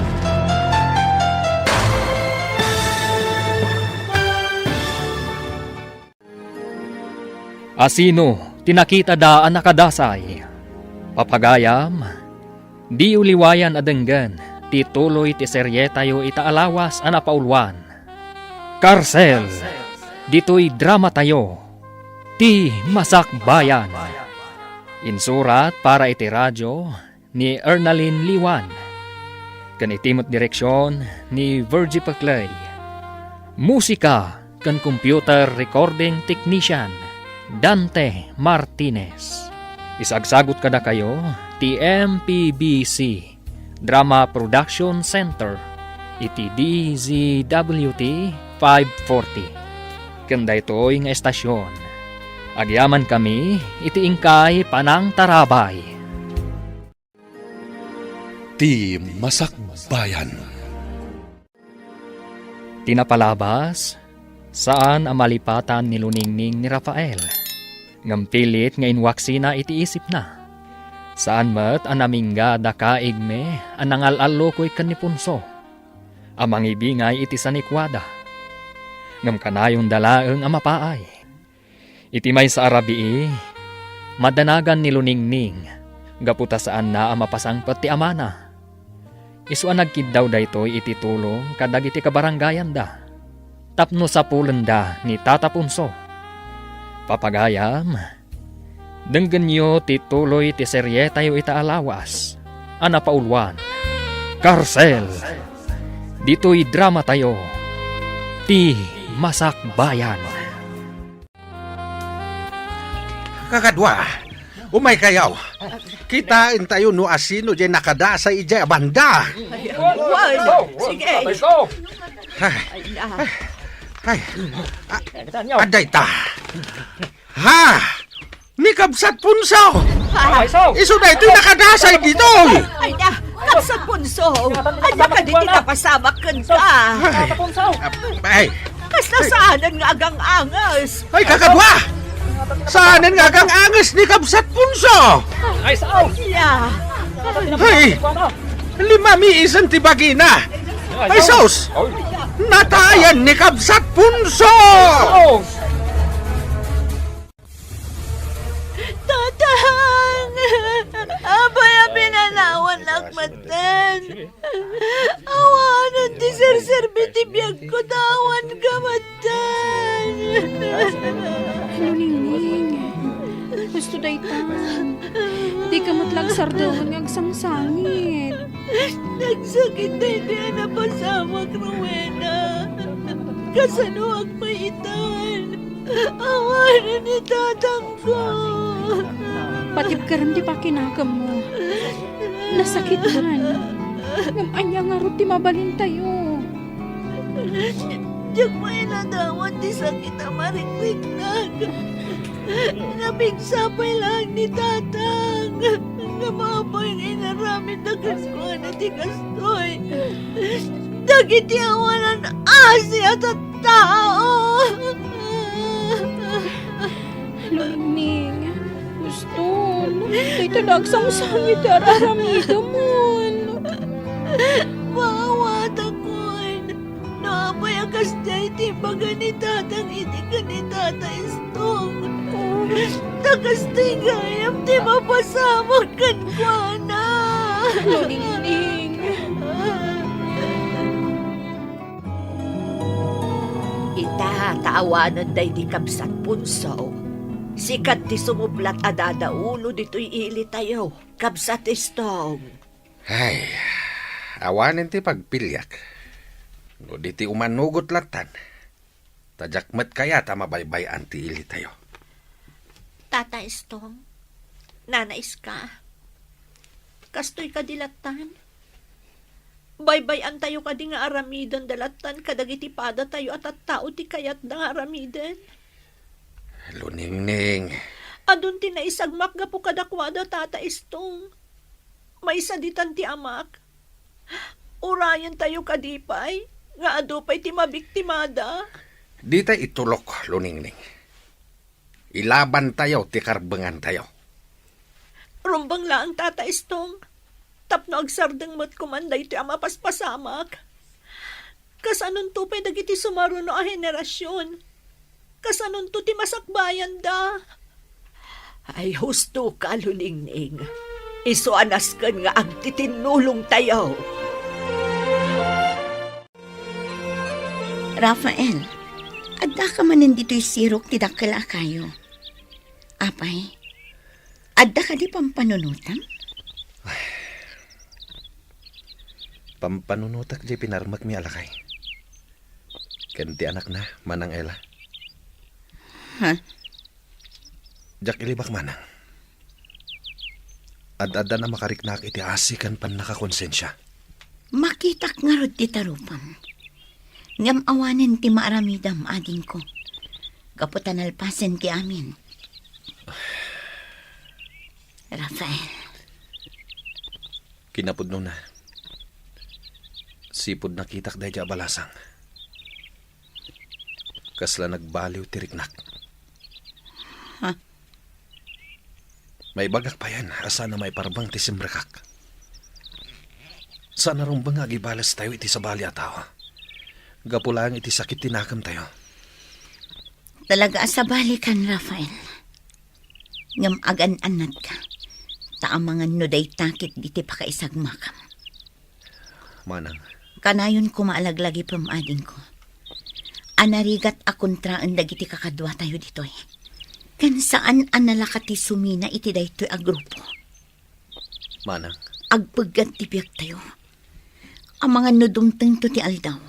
Asino ti nakitada a nakadasay? Papagayam, diyo liwayan a denggen ti tuloy ti serietayo ita a lawas a napauluan, Karsel, ditoy dramatayo, Ti Masakbayan. Insurat para iti radio ni Ernalyn Liwan, ken iti met direksion ni Virgie Peclay. Musika ken computer recording technician, Dante Martinez. Isagsagut kadakayo ti M P B C Drama Production Center iti D Z W T five forty. Ken daytoy nga estasion, agyamankami iti inkay panangtarabay. Ti Masakbayan. Ti napalabas, saan a malipatan ni Luningning ni Rafael, ngem pilit nga inwaksina iti isipna. Saan met a namingga dakaigmi a nangal-allukoy ken ni Ponso a mangibingay iti sanikuada. Ngem kanayonda laeng a mapaay. Iti maysa a rabii, madanagan ni Luningning gapu ta saanna a mapasangpet ti amana. Isu a nagkiddaw daytoy iti tulong kadagiti kabaranggayanda tapno sapulenda ni Tata Ponso. Papagayam, denggenyo ti tuloy ti serietayo ita a lawas a napauluan, Karsel. Ditoy dramatayo, Ti Masakbayan. Kakadua, umaykayo. Kitaentayo no asino diay nakadasay idiay a banda. Wen, sige. Ay, ay, a, adda ita. Ha? Ni Kabsat Punso! Isu daytoy nakadasay ditoy! Ay na, Kabsat Punso! Ania kadi ti napasamak kenka? Ay, ay, Kasta saanen nga agang-anges. Ay, kakadua! Saanen nga agang-anges ni Kabsat Punso? Ay, sao! Ya. Ay, limamiisen ti bagina. Ay, sus! Natayan ni Kabsat Punso! Tatang! Apay a pinanawannak metten? Awanen ti serserbi ti biagko ta awan ka metten. Luningning, husto daytan. Dika met la agsardeng nga agsangsangit. Nagsakit daytoy a napasamak, Rowena. Kasanoak pay itan? Awanen ni tatangko. Patibkerem ti pakinakemmo. Nasakitan. Ngem ania ngarud ti mabalintayo? Diak pay nadawat ti sakit a marikriknak. Napigsa pay laeng ni tatang. Ngem apay nga inaramidda kenkuana ti kastoy? Dagiti awanan asi a tattao. Luningning, husto. Dayta la agsangsangit ti ar-aramidemon. Maawatakon. No apay a kasdiay ti imbaga ni tatang idi ken ni tata Istong, ta kastoy gayam ti mapasamak kenkuana. Luningning. Ita ta awanen daydi kabsat Punso, sika ti sumublat a dadauno ditoy ilitayo, kabsat Istong. Ay, awanen ti pagpiliak. No di ti umanugot lattan, ta diak met kayat a mabaybay-an ti ilitayo. Tata Istong, Nana Iska, kastoy kadi lattan? Baybay-antayo kadi nga aramidenda lattan kadagiti padatayo a tattao ti kayatda nga aramiden? Luningning. Adun ti naisagmak gapu kadakuada, Tata Istong. Maysa ditan ti amak. Urayentayo kadi pay nga adu pay ti mabiktimada? Dita itulok, Luningning. Ilabantayo ti karbengantayo. Rumbeng laeng, Tata Istong, tapno agsardeng met koman daytoy a mapaspasamak. Kasanonto pay dagiti sumaruno a henerasion? Kasanonto ti masakbayanda? Ay, husto ka, Luningning. Isu a nasken nga agtitinnulongtayo. Rafael, addaka manen ditoy sirok ti dakkel a kayo. Apay, adda kadi pampanunotam? Pampanunotak diay pinarmekmi a lakay. Ken ti anakna, Manang Ella. Ha? Diak ilibak manang. Ad-addan a makariknaak iti asi ken pannakakonsensia. Makitak ngarud ti tarupam. Ngem awanen ti maaramidam, adingko. Gapu ta nalpasen ti amin. Rafael. Kinapudnona, sipud nakitak daydi a balasang, kasla nagbaliw ti riknak. Ha? Maibagak payen a saan a maiparbeng ti simrekak. Saan a rumbeng nga agibales tayo iti sabali a tao. Gapu laeng iti sakit ti nakemtayo. Talaga a sabalikan, Rafael. Ngem agan-annatka, ta amangan no dayta ket diti pakaisagmakam. Manang. Kanayon koma a laglagipem, adingko, a narigat a kontraen dagiti kakaduatayo ditoy. Ken saan a nalaka ti sumina iti daytoy a grupo. Manang. Agpeggad ti biagtayo. Amangan no dumtengto ti aldaw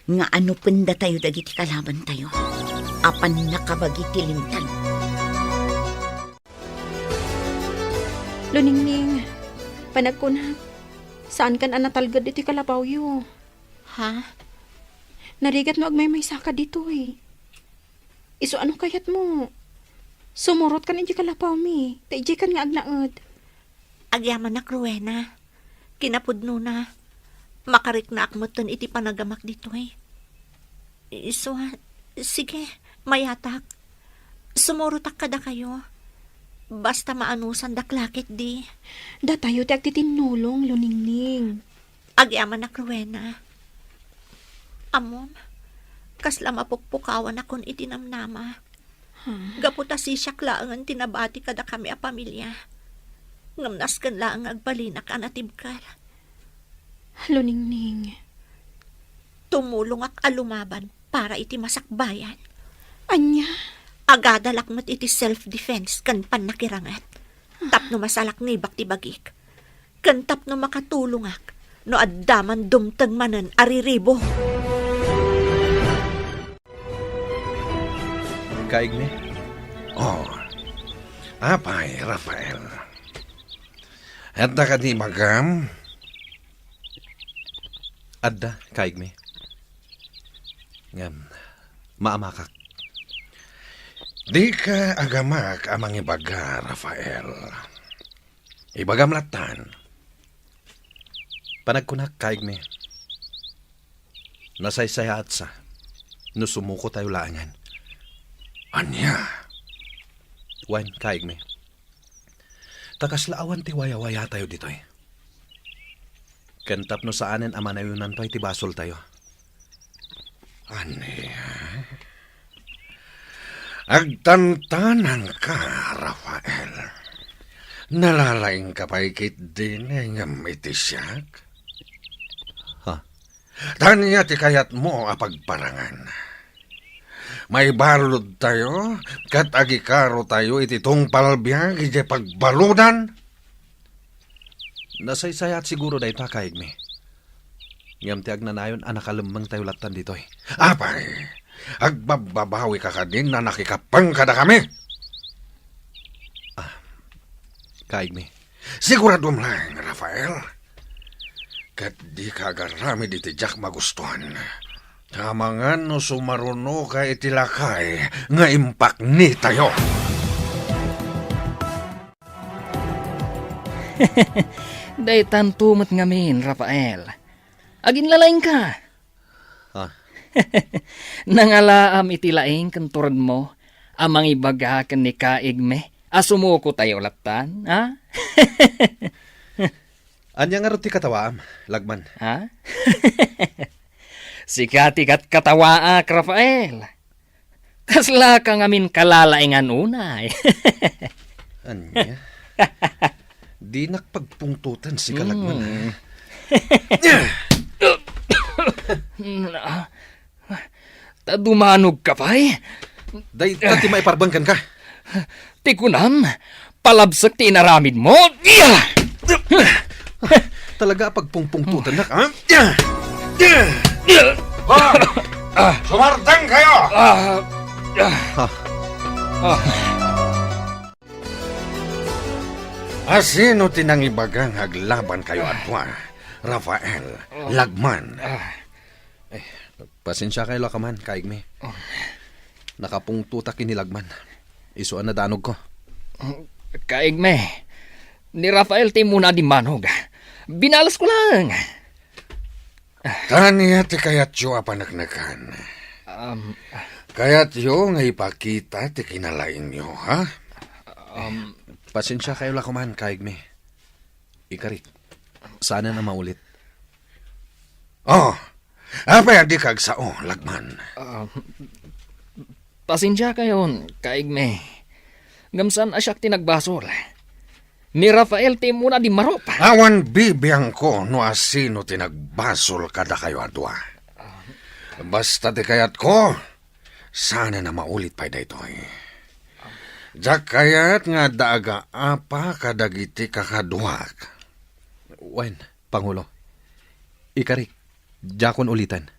nga anupendatayo dagiti kalabantayo a pannakabagi ti linteg. Luningning, panagkunak, saankan a natalged iti kalabawyo. Ha? Narigat no agmaymaysaka ditoy. Isu ano kayatmo? Sumurotkan iti kalabawmi, ta idiaykan nga agnaed. Agyamanak, Rowena. Kinapudnona, makariknaak metten iti panagamak ditoy. Isu a, sige, mayatak. Sumurotak kadakayo. Basta maanusandak la ketdi. Datayo ti agtitinnulong, Luningning. Agyamanak, Rowena. Ammom, kasla mapukpukawanakon iti namnama. Hmm. Gapu ta sisiak laengen ti nabati kadakami a pamilia. Ngem nasken laeng nga agbalinak a natibker. Luningning. Tumulongak a lumaban para iti masakbayan. Ania? Agadalak met iti self-defense ken pannakiranget. Tapno masalaknibak ti bagik. Ken tapno makatulongak no adda man dumteng manen a riribo. Kaigmi? Oh. Apay, Rafael. Adda kadi ibagam? Adda, kaigmi. Ngem, maamakak. Dika agamak a mangibaga, Rafael. Ibagam lattan. Panagkunak, kaigmi. Nasaysayaatsa no sumuko tayo laengen. Ania? Wen, kaigmi. Ta kasla awan ti wayawaya tayo ditoy. Ken tapno saanen a manayonanto iti basoltayo. Ania? Agtantanangka, Rafael. Nalalaingka pay ketdin ngem iti siak? Ha? Ania ti kayatmo a pagparangan? Maibaludtayo ket agikarotayo iti tungpal biag idiay pagbaludan? Nasaysayaat siguro dayta, kaigmi. Ngem ti agnanayon a nakalemmengtayo lattan ditoy. Apay, agbabbabawika kadin a nakikappeng kadakami? Ah, kaigmi. Siguradom laeng, Rafael. Ket dika agaramid iti diak magustuan. Amangan no sumarunoka iti lakay nga impaknitayo. Daytanto met ngamin, Rafael. Aginlalaingka. Ah. Nangalaam iti laing ken turedmo a mangibaga ken ni kaigmi a sumuko tayo lattan, ha? Ania ngarud ti katawaam, Lagman? Ha? Sika ti katkatawaak, Rafael. Kaslaka ngamin kalalaingan unay. Ania? Dinak pagpungtoten, sika, Lagman, ha? Hmm. Ta dumanogka pay? Dayta ti maiparbeng kenka. Ti kunam, palabsek ti inaramidmo. Talaga a pagpungpungtotennak, ha? Ha? Sumardengkayo! Ah, ah. Ha? Ah. Asino ti nangibaga nga aglabankayo a dua, Rafael, Lagman? Ah. Eh, pasensiakayo la kaman, kaigmi. Oh. Nakapungtotak ken ni Lagman. Isu a nadanogko. Oh, kaigmi, ni Rafael ti immuna a dimmanog. Binalesko laeng. Ania ti kayatyo a paneknekan? Um, Kayatyo nga ipakita ti kinalaingyo, ha? Um, Pasensiakayo la koman, Kaigme. Ikarik, saanen a maulit. Oh, apay a dika agsao, lagman? Ah, pasensiakayon, Kaigme. Ngem saan a siak ti nagbasol. Ni Rafael ti immuna a dimmarup. Awan bibiangko no asino ti nagbasol kadakayo a dua. Basta ti kayatko, saanen a maulit pay daytoy. Diak kayat nga adda agaapa kadagiti kakaduak. Wen, Pangulo. Ikarik, diakon uliten.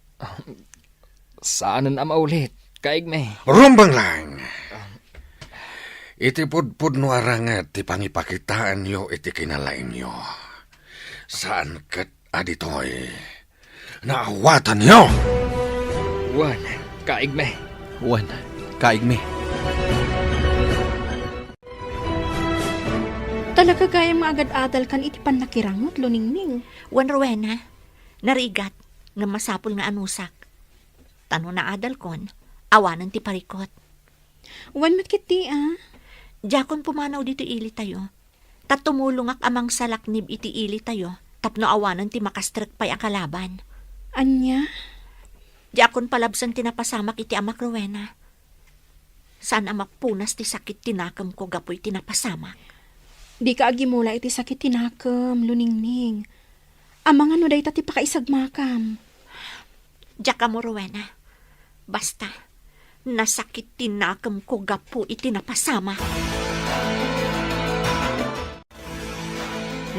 Saanen a maulit, Kaigme. Rumbeng laeng. Iti pudpudno a ranget ti pangipakitaenyo iti kinalaingyo. Saan ket a ditoy naawatanyo. Wen, Kaigme. Wen, Kaigme. Talaga gayam nga agad-adalkan iti pannakirangot, Luningning. Wen, Rowena, narigat, ngem masapul nga anusak. Ta no naadalkon, awanen ti parikot. Wen met ketdi, a? Diakon pumanaw ditoy ilitayo. Ta tumulongak a mangsalaknib iti ilitayo tapno awanen ti makastrek pay a kalaban. Ania? Diakon palabsen ti napasamak iti amak, Rowena. Saan a mapunas ti sakit ti nakemko gapu iti napasamak. Dika agimula iti sakit ti nakem, Luningning. Amangan no dayta ti pakaisagmakam. Diak ammo, Rowena. Basta, nasakit ti nakemko gapu iti napasamak.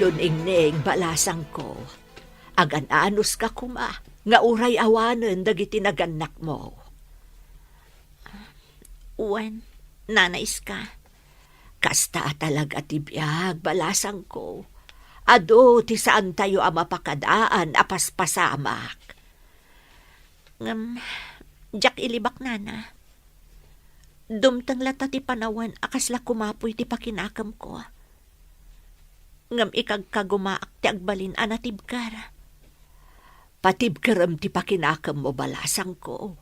Luningning, balasangko, agan-anuska koma nga uray awanen dagiti nagannakmo. Wen, Nana Iska, kasta a talaga ti biag, balasangko. Adu ti saantayo a mapakadaan a paspasamak. Ngem, diak ilibak, Nana. Dumteng latta ti panawen a kasla kumapuy ti pakinakemko. Ngem ikagkagumaak ti agbalin a natibker. Patibkerem ti pakinakemmo, balasangko.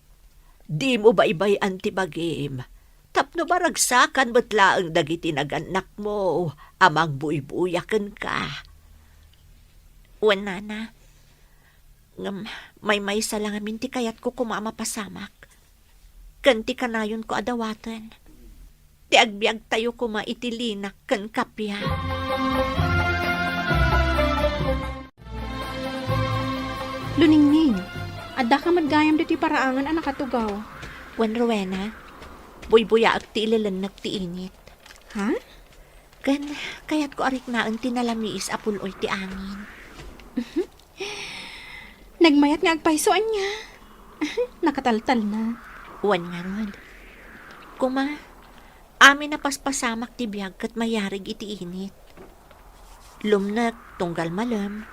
Dimo baybay-an ti bagim, tapno maragsakan met laeng dagiti nagannakmo a mangbuybuya kenka. Wen, Nana, ngem maymaysa la ngamin ti kayatko koma a mapasamak, ken ti kanayonko a dawaten, ti agbiagtayo koma iti linak ken kappia. Luningning, addaka met gayam ditoy paraangan a nakatugaw. Wen, Rowena, buybuyaek ti ilelennek ti init. Ha? Ken kayatko a riknaen ti nalamiis a pul-oy ti angin. Nagmayat nga agpayso, ania? Nakataltalna. Wen ngarud. Koma, amin a paspasamak ti biag ket mayarig iti init. Lumnek tunggal malem,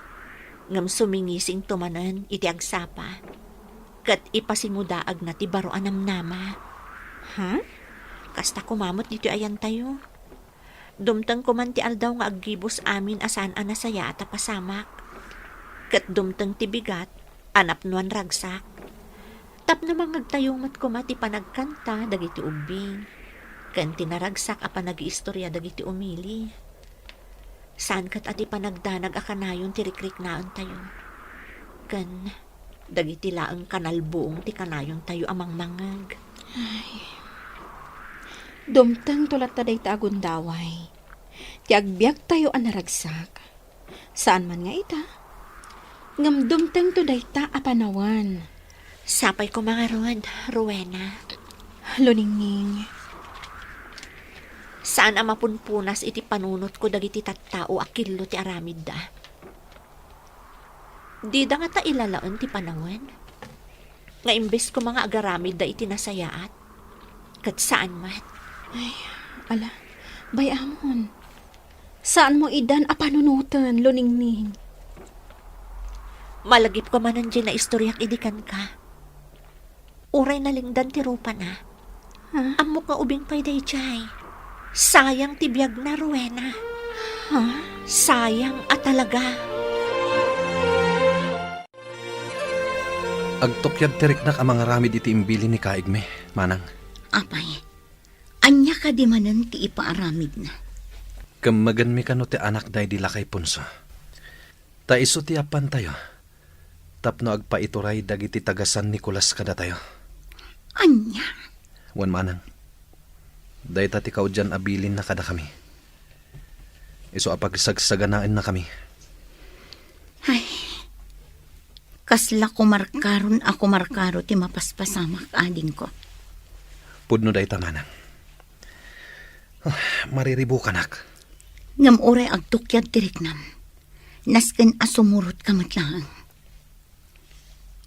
ngem sumingisingto manen iti agsapa, ket ipasingudaagna ti baro a namnama. Ha? Kasta koma met ditoy ayantayo. Dumteng koman ti aldaw nga aggibus amin a saan a nasayaat a pasamak. Ket dumteng ti bigat a napnoan ragsak. Tapno mangngegtayo met koma ti panagkanta dagiti ubbing, ken ti naragsak a panagiistoria dagiti umili. Saan ket a ti panagdanag a kanayon ti rikriknaentayo. Ken dagiti laeng kanalbuong ti kanayontayo a mangmangngeg. Ay. Dumtengto latta dayta a gundaway. Ti agbiagtayo a naragsak. Saan man nga ita, ngem dumtengto dayta a panawen. Sapay koma ngarud, Rowena. Luningning. Saan a mapunpunas iti panunotko dagiti tattao a killo ti aramidda. Dida ngata ilalaen ti panawen nga imbes koma nga agaramidda iti nasayaat, ket saan met. Ay, ala, bay-amon. Saanmo idan a panunoten, Luningning. Malagipko manen diay naistoriak idi kenka. Uray nalingdan ti rupana. Ha? Ammok nga ubing pay daydiay. Sayang ti biagna, Rowena. Ha? Sayang a talaga. Agtukkiad ti riknak a mangaramid iti imbilin ni Kaigme, manang. Apay, ania kadi manen ti ipaaramidna? Kemmegenmi kano ti anakda idi lakay punso. Ta isu ti yappantayo tapno agpaituray dagiti taga San Nicolas kadatayo. Ania? Wen manang, dayta ti kaudian a bilinna kadakami. Isu a pagsagsaganaennakami. Ay, kasla kumarkaron a kumarkaro ti mapaspasamak, adingko. Pudno dayta manang. Ah, mariribukanak. Ngem uray agtukyad ti riknam, nasken a sumurotka met laeng.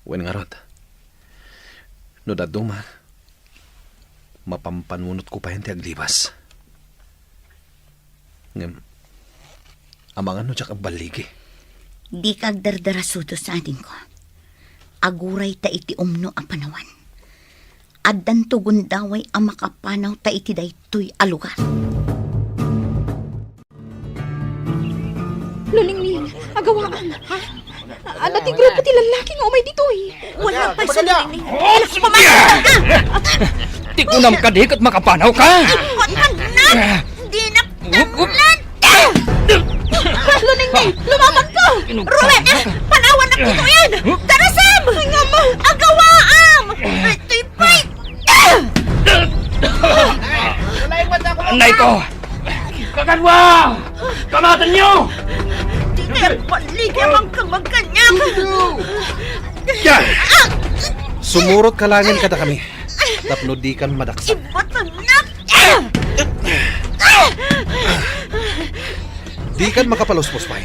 Wen ngarud, no dadduma, mapampanunotko payen ti aglibas. Ngem, amangan no diak agballigi? Dika agdardarasudos, adingko. Aguray ta iti umno a panawan. Addanto gundaway a makapanaw ta iti daytoy a lugar. Luningning, agawaam. Ha? Adda ti grupo ti lallaki nga umay ditoy. Wala pay sa Luningning. Oh, sige! Ti kunam kadi ket makapanaw ka? Dinak tanlan! Luningning, lumaban ka! Ruben, panawan na ditoy! Darasam! Ay, nga ma! Agawaam! Itoy pay! Anay ko! Kakanwa! Kamatanyo! Di kaya balik ang kamaganyak! Sumurotka laengen kadakami tapno dikan madaksak. Ibatannak! Dikan makapaluspos pay.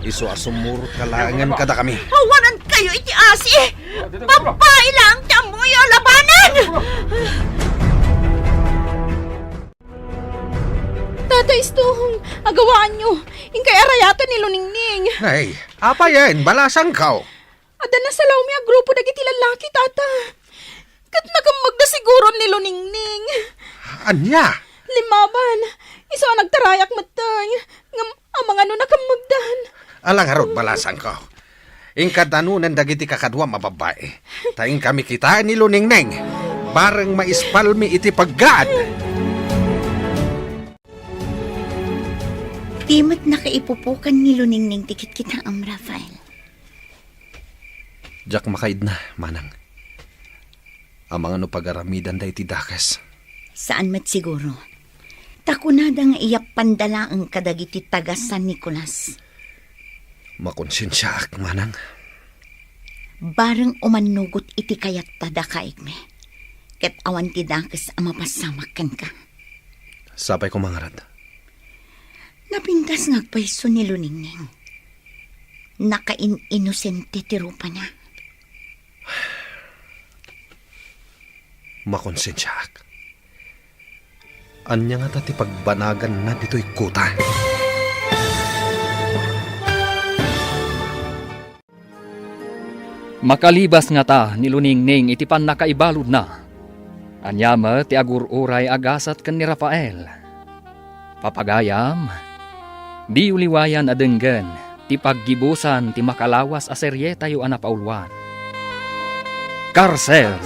Isu a sumurotka laengen kadakami. Awanan kayo iti asi! Babai lang ti ammoyo a labanan! Tata Istong, agawaanyo. Inkay arayaten ni Luningning. Ay, apayen, balasangko. Adda nasalawmi a grupo dagiti lallaki, Tata. Ket nakemmegda siguron ni Luningning. Ania? Limmaban. Isu a nagtarayak metten. Ngem amangan no nakemmegdan. Ala ngarud, balasangko. Inka danunen dagiti kakaduam a babbai. Ta inkami kitaen ni Luningning. Bareng maispalmi iti paggaad. Di met nakaipupukan ni Luningning ti kitkitaem, Rafael. Diak makaidna, manang. Amangan no pagaramidanda iti dakes. Saan met siguro. Ta kunada nga iyappanda laeng kadagiti taga San Nicolas. Makonsensiaak, manang. Bareng umannugot iti kayatta dakaigmi. Ket awan ti dakes a mapassamak kenka. Sapay koma ngarud. Napintas nga agpayso ni Luningning. Nakain-inosente ti rupana. Makonsensiaak. Ania ngata ti pagbanaganna ditoy kuta? Makalibas ngata ni Luningning iti pannakaibaludna. Ania met ti agur-uray a gasat ken ni Rafael? Papagayam, diyo liwayan a denggen ti paggibusan ti makalawas a serietayo a napauluan. Karsel,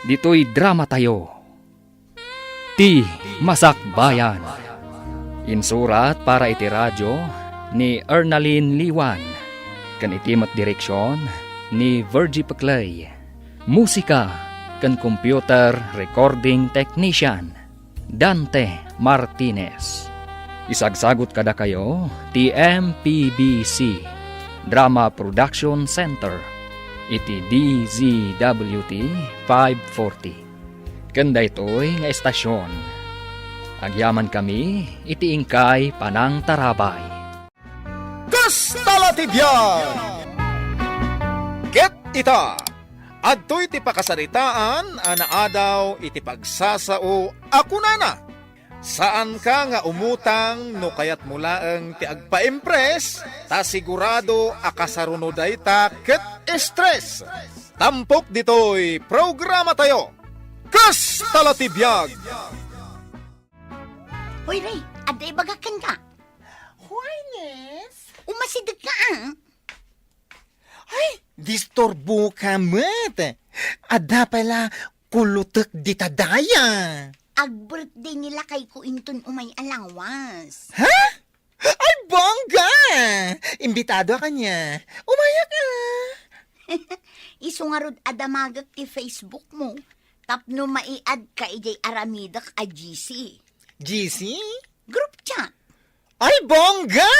ditoy dramatayo. Ti Masakbayan. Insurat para iti radyo ni Ernalyn Liwan, ken iti met direksion ni Virgie Peclay. Musika ken computer recording technician, Dante Martinez. Isagsagut kadakayo ti M P B C Drama Production Center iti D Z W T five forty. Ken daytoy nga estasion, agyamankami iti inkay panangtarabay. Kasta la ti biag! Ket ita, adtoy ti pakasaritaan a naadaw iti pagsasao a kunana, "Saanka nga umutang no kayatmo laeng ti agpa-impress, ta sigurado a kasaruno dayta ket stress." Tampok ditoy programatayo, Kasta la ti biag! Hoy, Ray, adda ibagak kenka. Hoy, Nes. Umasideg ka, ah. Ay, disturbo ka met. Adda pay la kulutek dita daya. Ag-birthday ni lakayko inton umay a lawas. Ha? Ay, bongga! Imbitado a kaniak. Umayak a. Isu ngarud a damagek ti Facebook mo tapno maiad ka idiay aramidek a G C. G C? Group chat. Ay, bongga!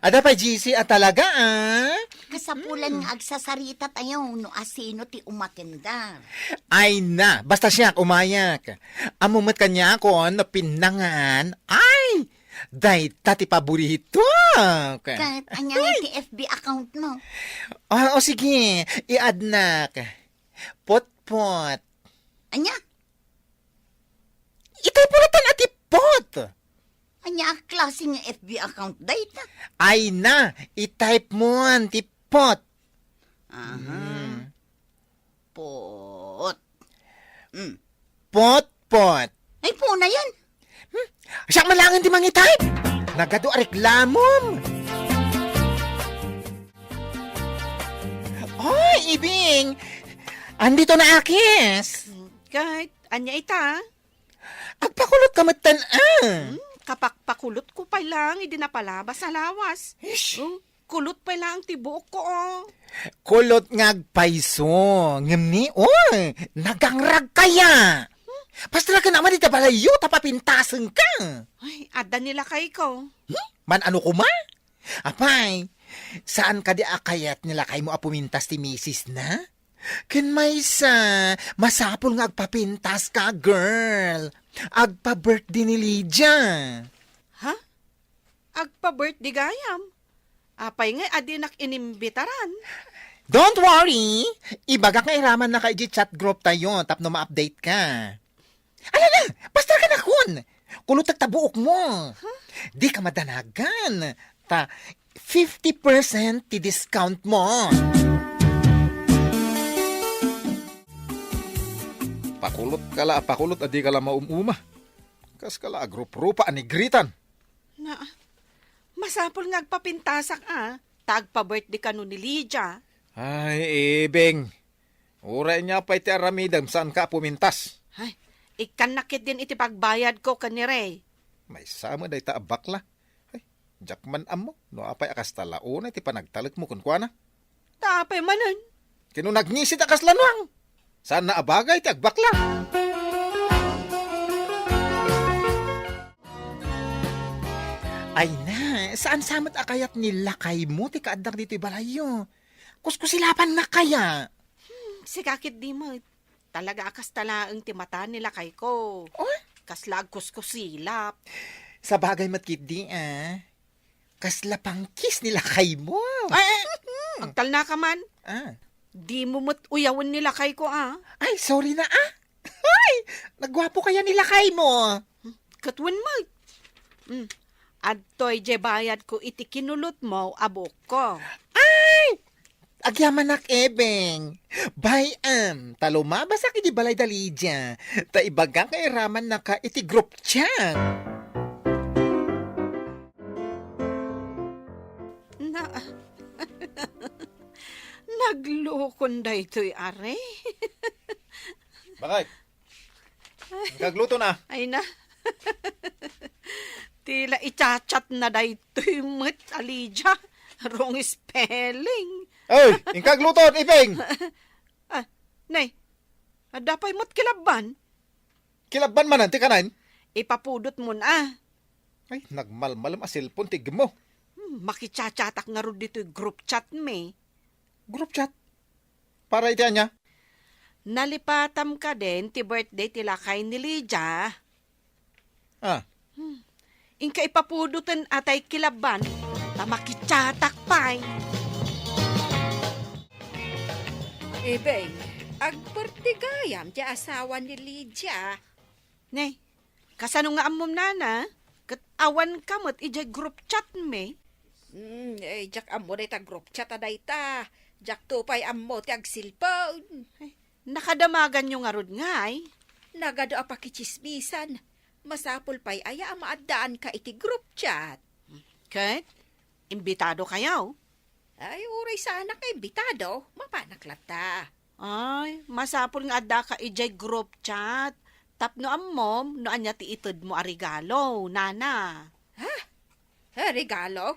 Adda pay G C a talaga, ah. Kasapulan nga agsasarita tayo no asino ti umatender. Ay na, basta siak, umayak. Ammo met kaniakon no pinnangan. Ay, dayta ti paborito. Ket ania ngay ti F B account mo? Ah, o sige, i-add nak. Potpot. Ania? Itay pulatan a ti pot. Ania a klase nga F B account dayta? Ay na, i-type mo ti pot. Aha. Mm. Pot. Mm. Pot, pot. Ay, puna yan. Hmm? Siak man laeng ti mangi-type. Nagadu a reklamom. Oy, Ibing! Andito na akis! Ket, ania ita? Agpakulot ka metten, ah! Hmm, kapakpakulot ko pay lang idi napalabas a lawas. Ish! Oh, kulot pay lang ti buok ko, oh. Kulot nga agpayso. Ngem ni, oh, nagangrag kaya! Pastra ka naman ita balayo, ta papintasen ka! Ay, adda ni lakay ko. Hmm? Man ano kuma? Apay, saan kadi a kayat ni lakaymo a pumintas ti misisna? Ken maysa, masapul nga agpapintas ka, girl. Agpa-birthday ni Lydia. Ha? Agpa-birthday gayam? Apay nga adinak inimbitaran? Don't worry! Ibagak nga iramannaka iti chat group tayo tapno ma-update ka. Ala na! Pastar ka na kun! Kulot ta buok mo! Huh? Di ka madanagan! Ta fifty percent ti discount mo! Pakulot ka la, pakulot a di ka la maum-uma. Kas ka la agrup-rupa a nigritan. Na, masapul nga agpapintasak a, ta agpa-birthday kano ni Lydia. Ay, Ibing. Uray nia pay ti aramidem, saan ka a pumintas? Ay, ikkannak ketdin iti pagbayad ko ken ni Ray. Maysa met dayta a bakla. Ay, diak man ammo no apay a kasta la unay ti panagtalekmo kenkuana. Ta apay manen? Ken no nagngisit a kasla nuang. Saanna a bagay ti agbakla. Ay na, saan sa met a kayat ni lakaymo ti kaaddak ditoy balayyo? Kuskusilapannak kaya? Hmm, sika ketdi met. Talaga a kasta laeng ti mata ni lakay ko. Oh? Kasla agkuskusilap. Sabagay met ketdi, ah. Kasla pangkis ni lakay mo. Ay, ay, agtalna ka man. Ah. Di mo met uyawen ni lakay ko, ah. Ay, sorry na, ah. Ay, nagwapo kaya ni lakay mo. Ket wen met. Mm. Adtoy diay bayad ko iti kinulot mo a buok ko. Ay! Agyamanak, Ebeng. Bay-am, ta lumabasak iti balay da Lydia. Ta ibagak nga iramannaka iti group chat. Na, naglukon daytoy, are. Bakit? Inkagluto na. Ay na. Ti la i-chat-chat na daytoy met a Lydia. Wrong spelling. Oy, inkagluto, Iping! Ah, nay, adda pay met kilabban? Kilabban manen ti kanen? Ipapudot mo na. Ay, nagmalmalem a cellphone ti igmo. Hmm, makichachatak ngarud ditoy group chat mi. Group chat? Para iti ania? Nalipatam kadin ti birthday ti lakay ni Lydia. Ah. Hmm. Inka ipapudoten atay kilabban, ta makichatak pay. Ibing, agpertigayam ti asawa ni Lydia. Ne, kasano nga ammom, nana? Ket awan ka met idiay group chat mi. Hmm, eh, diak ammo dayta group chat a dayta. Diak to pay ammo ti agcellphone. Ay, nakadamaganyo ngarud ngay? Nagadu a pakitsismisan. Masapul pay aya a maaddaanka iti group chat? Ket, imbitado kayo? Ay, uray saanak nga imbitado, mapanak latta. Ay, masapul nga addaka idiay group chat. Tapno ammom no ania ti itedmo a regalo, nana. Ha? Eh, regalo?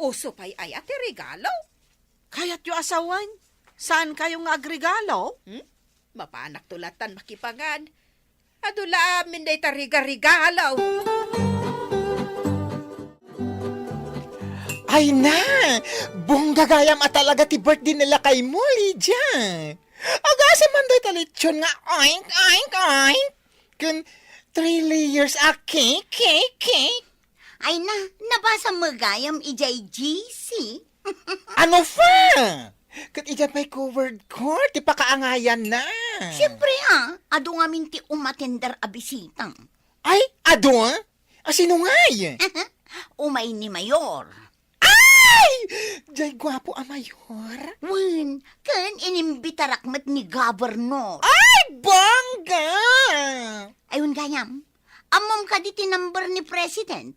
Uso pay aya ti regalo? Kayatyo a sawen? Saan kayo nga agregalo? Hmm? Mapanakto latan makipangan. Adu la amin dayta riga-regalo. Ay na! Bongga gayam a talaga ti birthday ni lakaymo, Lydia! Agasem man dayta lechon nga oink, oink, oink! Ken three layers a cake, cake, cake! Ay na, nabasam met gayam idiay G C. Ano pa? Ket idiay pay covered court ti pakaangayanna. Siempre, a, adu ngamin ti umatender a bisita. Ay, adu? A, sino ngay? Umay ni Mayor. Ay! Diay guapo a Mayor? Wen, ken inimbitarak met ni Governor. Ay, bongga! Ay, wen gayam, ammom kadi ti number ni President?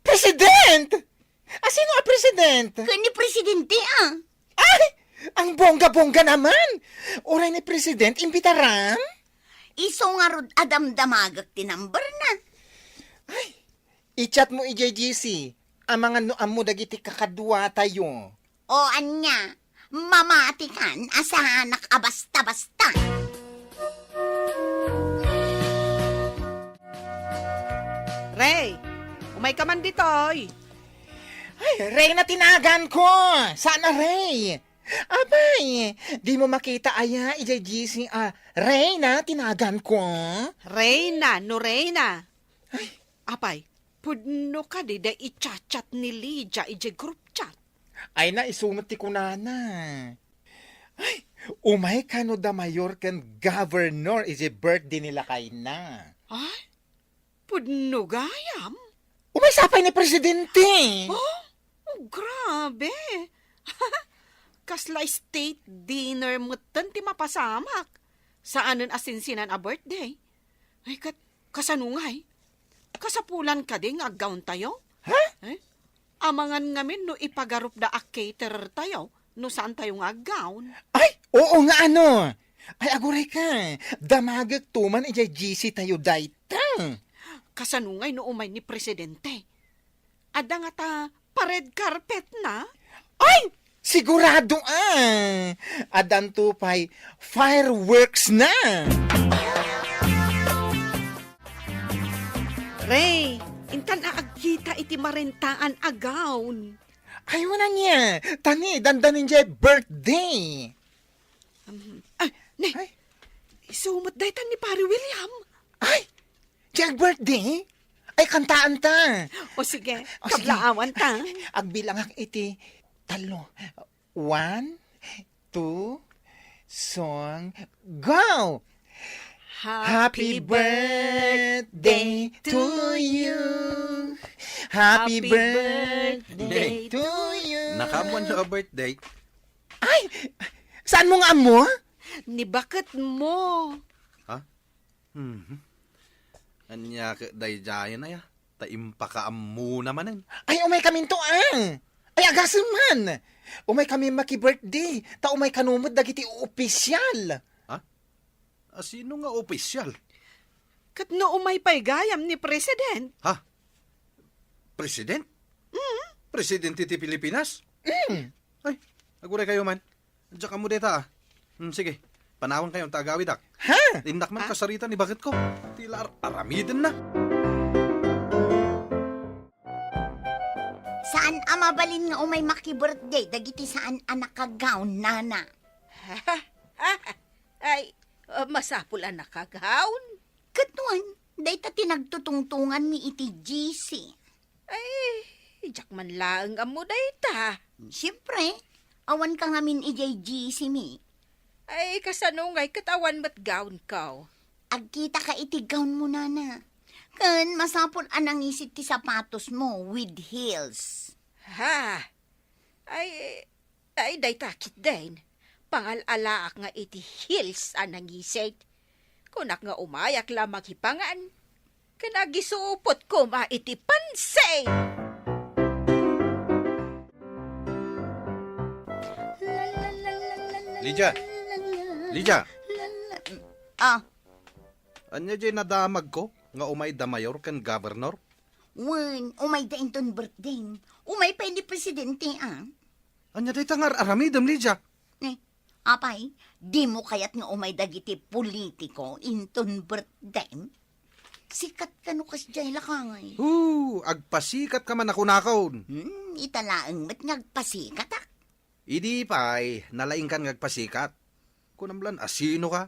President? A, sino a President? Ken ni Presidente, a. Ay! Ang bongga-bongga naman! Uray ni President, imbitaram? Isu ngarud a damdamagek ti number na. Ay, i-chat mo idiay G C, amangan no ammo dagiti kakaduatayo. O ania, mamatikan a saanak a basta-basta. Ray, umay ka man ditoy. Ay, Reyna ti naganko. Saan a Ray? Apay, di mo makita aya idiay G C a Reyna ti naganko? Reyna, no Reyna. Ay. Apay, pudno kadi da i-chat-chat ni Lydia idiay group chat? Ay na, isu met ti kunana. Ay, umay kano da Mayor ken Governor idiay birthday ni lakayna. Ay, pudno gayam? Umay sapay ni Presidente. Oh, oh, grabe. Kasla state dinner metten ti mapasamak. Saanen a sinsinan a birthday. Ay, kat-, kasano ngay? Kasapulan kadi nga aggawntayo? Ha? Eh? Amangan ngamin no ipagarupda a caterer tayo no saantayo nga aggawn. Ay, oo nga ano! Ay, aguray ka, damagek tuman idiay G C tayo dayta. Kasano ngay no umay ni Presidente? Adda ngata pa-red carpet na? Ay! Sigurado a! Addanto pay fireworks na! Ray, intan a agkita iti marentaan a gown. Ay, wen ania, ta ni, dandanin diay birthday. Um, ah, ne, Ay. Isu met daytan ni Pare William. Ay! Diay birthday? Ay, kantaanta. O sige, O sige. Kablaawan ta. Agbilangak iti tallo. One, two, song, go! Happy birthday to you. Happy birthday to you. Nakaammoan nga birthday? Ay! Saan mo nga ammo? Ni baket mo. Ha? Mhm. Ania ket daydiayen aya? Ta impakaammona manen. Ay, umay kaminto, ah! Ay, agasem man! Umay kami maki-birthday, ta umay kano met dagiti opisyal. Ha? A, sino nga opisyal? Ket no umay pay gayam ni President? Ha? President? Mm. Presidente ti Pilipinas? Mm. Ay, aguray kayo man. Diak ammo dayta, ah. Hmm, sige. Panawan kayo, ta agawidak. Ha? Innak man Ah? kasarita ni baketko. Ti la ar-, aramiden na. Saan a mabalin nga umay maki-birthday dagiti saan a naka-gown, nana? Ay, ah, masapul a naka-gown. Ket wen, dayta ti nagtutungtunganmi iti G C. Ay, diak man laeng ammo dayta. Siempre, awan ka ngamin idiay G C mi. Ay, kasano ngay ket awan met gown ko? Agkita ka iti gown mo, nana. Ken masapul a nangisit ti sapatos mo with heels. Ha? Ay, ay, dayta ketdin. Pangal-alaak nga iti heels a nangisit. Kunak nga umayak la makipangan. Ken agisupot koma iti pansit. Lydia! Lydia! Ah, Ania jay nadamagko nga umay da mayor ken governor? Wen, umay da inton birthdayem. Umay pay ni presidente, ah. Ania dayta nga ar-aramidem, Lydia? Ne, apay, dimo kayat nga umay dagiti politiko inton birthdayem? Sikat kano kasdiay, lakay. Hoo, agpasikat ka man a kunakon. Hmm, ita laeng met nga agpasikatak. Idi pay, nalaingkan nga agpasikat. Kunam lan a sinoka?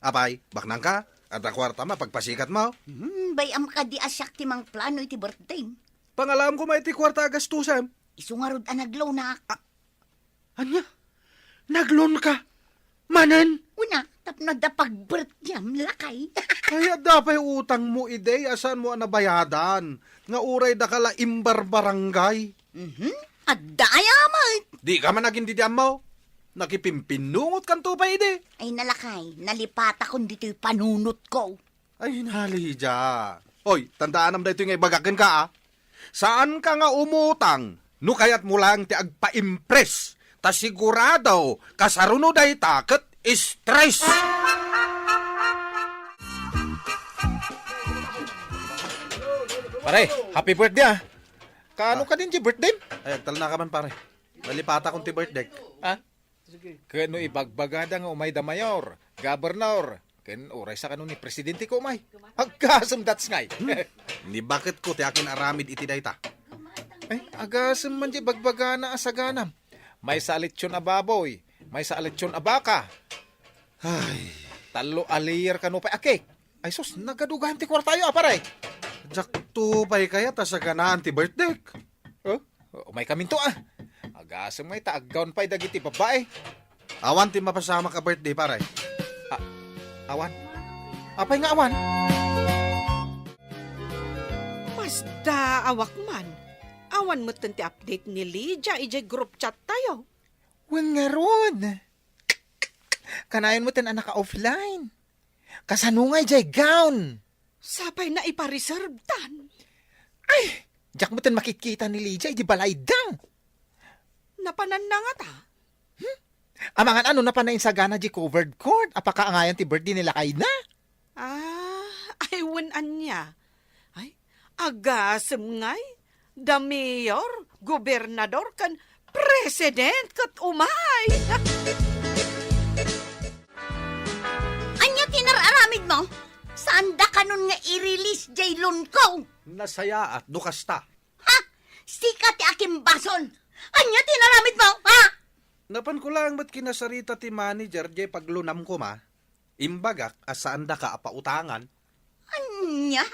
Apay, baknangka? Adda kuartam a pagpasikatmo? Hmm, bay-am kadi a siak ti mangplano iti birthdayem. Pangalaamko met ti kuarta a gastusem. Isu ngarud a nagloanak. Ah, ania? Nagloanka? Manen? Una, tapno adda pagbirthdayem, lakay. Ay, adda pay utangmo idi a saanmo a nabayadan, nga uray daka la imbarbarangay. Mhm. Adda aya met. Dika man agin didiammo. Nakipimpinungotkanto pay idi. Ay, nalakay, nalipatakon ditoy panunotko. Ay, Lydia. Oy, tandaanam daytoy nga ibagak kenka, ah. Saanka nga umutang no kayatmo laeng ti agpa-impress, ta sigurado kasaruno dayta ket stress. Pare, happy birthday, ah. Kaano Ah. Kadin ti birthday? Ay, agtalna ka man, pare. Nalipatakon ti birthday. Ah? Ket no ibagbagada nga umay da mayor, gobernador, ken uray sa kano ni presidente ko umay. Agasem, that's ngay. Hmm. Ni baketko ti akin aramid iti dayta. Ay, agasem man di bagbagana a saganam. Maysa a lechon a baboy, maysa a lechon a baka. Ay. Tallo a layer kano pay a cake. Ay sus, nagadugan ti kuartayo, a, pare. Diak to pay kayat a saganaan ti birthday. Oh, umay kaminto, ah. Agasem ngay ta aggawn pay dagiti babbai. Awan ti mapasamak a birthday, pare. Ah, awan? Apay nga awan? Masdaawak man. Awan metten ti update ni Lydia idiay group chat tayo. Wen ngarud. Kanayon metten a naka-offline. Kasano ngay jay gown? Sapay na ipa-reserve tan. Ay, diak metten makitkita ni Lydia idi balayda. Napananna ngata? Hmm? Amangan ano napan insagana di covered court a pakaangayan ti birthday ni lakayna? Ah, ay wen ania. Ay, agasem ngay. Da mayor, gobernador, ken president ket umay. Ania ti nar-aramidmo? Saanda kanon nga i-release jay loan ko? Nasayaat no kasta. Ha? Sika ti akimbasol. Ania ti inaramidmo, ha? Napanko laeng met kinasarita ti manager jay paglunam koma. Imbagak a saandaka a pautangan. Ania?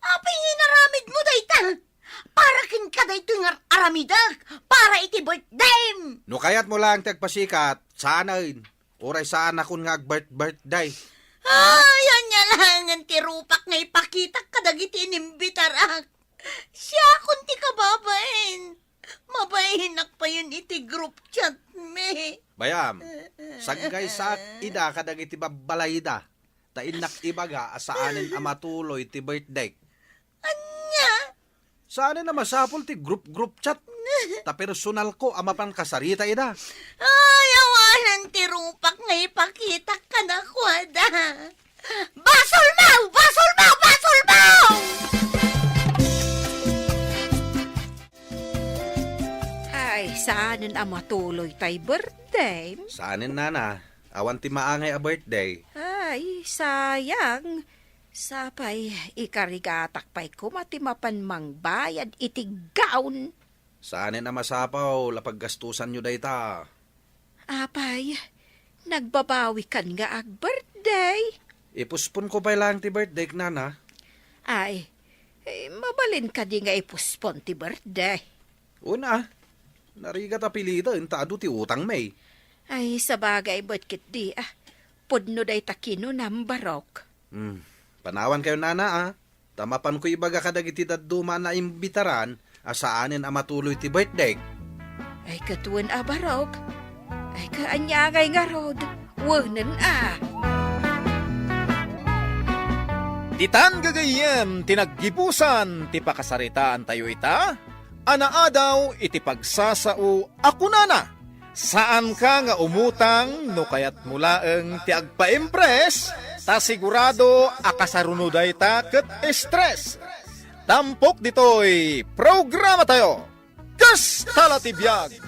Apay nga inaramidmo dayta? Para kenka daytoy nga aramidek para iti birthdayem. No kayatmo laeng ti agpasikat, saanen. Uray saanakon nga agbirth-birthday. Ay, ania laengen ti rupak nga ipakitak kadagiti inimbitarak. Siakon ti kababain. Mabainak payen iti group chat mi. Bay-am, saggaysaak ida kadagiti babbalayda, ta innak ibaga a saanen a matuloy ti birthday. Ania? Saanen a masapul ti group-group chat, ta personalko a mapan kasarita ida. Ay, awanen ti rupak nga ipakitak kadakuada. Basolmo! Basolmo! Basolmo! Ay, saanen a matuloy tay birthday? Saanen, nana. Awan ti maangay a birthday. Ay, sayang. Sapay, ikarigatak pay koma ti mapan mangbayad iti gown. Saanen a masapul a paggastusanyo dayta. Apay, nagbabawikan nga ag-birthday. Iposponko pay laeng ti birthday, nana. Ay, eh, mabalin kadi nga ipospon ti birthday? Una, narigat a piliten ta adu ti utangmi. Ay, sabagay met ketdi, ah. Pudno dayta kinunam, Barok. Hmm. Panawankayo, nana, ah. Ta mapanko ibaga kadagiti dadduma a naimbitaran a saanen a matuloy ti birthday. Ay, ket wen a, Barok. Ay, kaaniangay ngarud. Wenen a. Ditan gagayyem ti naggibusan ti pakasaritaantayo ita a naadaw iti pagsasao a kunana, saanka nga umutang no kayatmo laeng ti agpa-impress Ta sigurado a kasaruno dayta ket stress. Tampok ditoy programa tayo. Kasta la ti biag!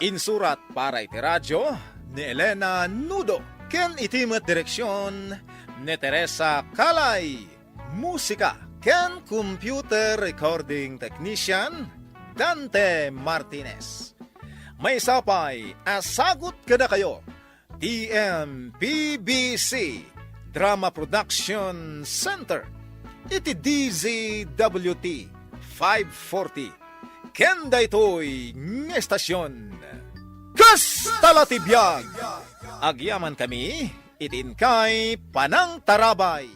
Insurat para iti radyo ni Elena Nudo ken iti met direksion ni Teresa Calay. Musika ken computer recording technician, Dante Martinez. Maysa pay a sagut kadakayo ti M P B C Drama Production Center iti D Z W T five forty. Ken daytoy nga estasion, Kasta la ti biag! Agyamankami iti inkay panangtarabay.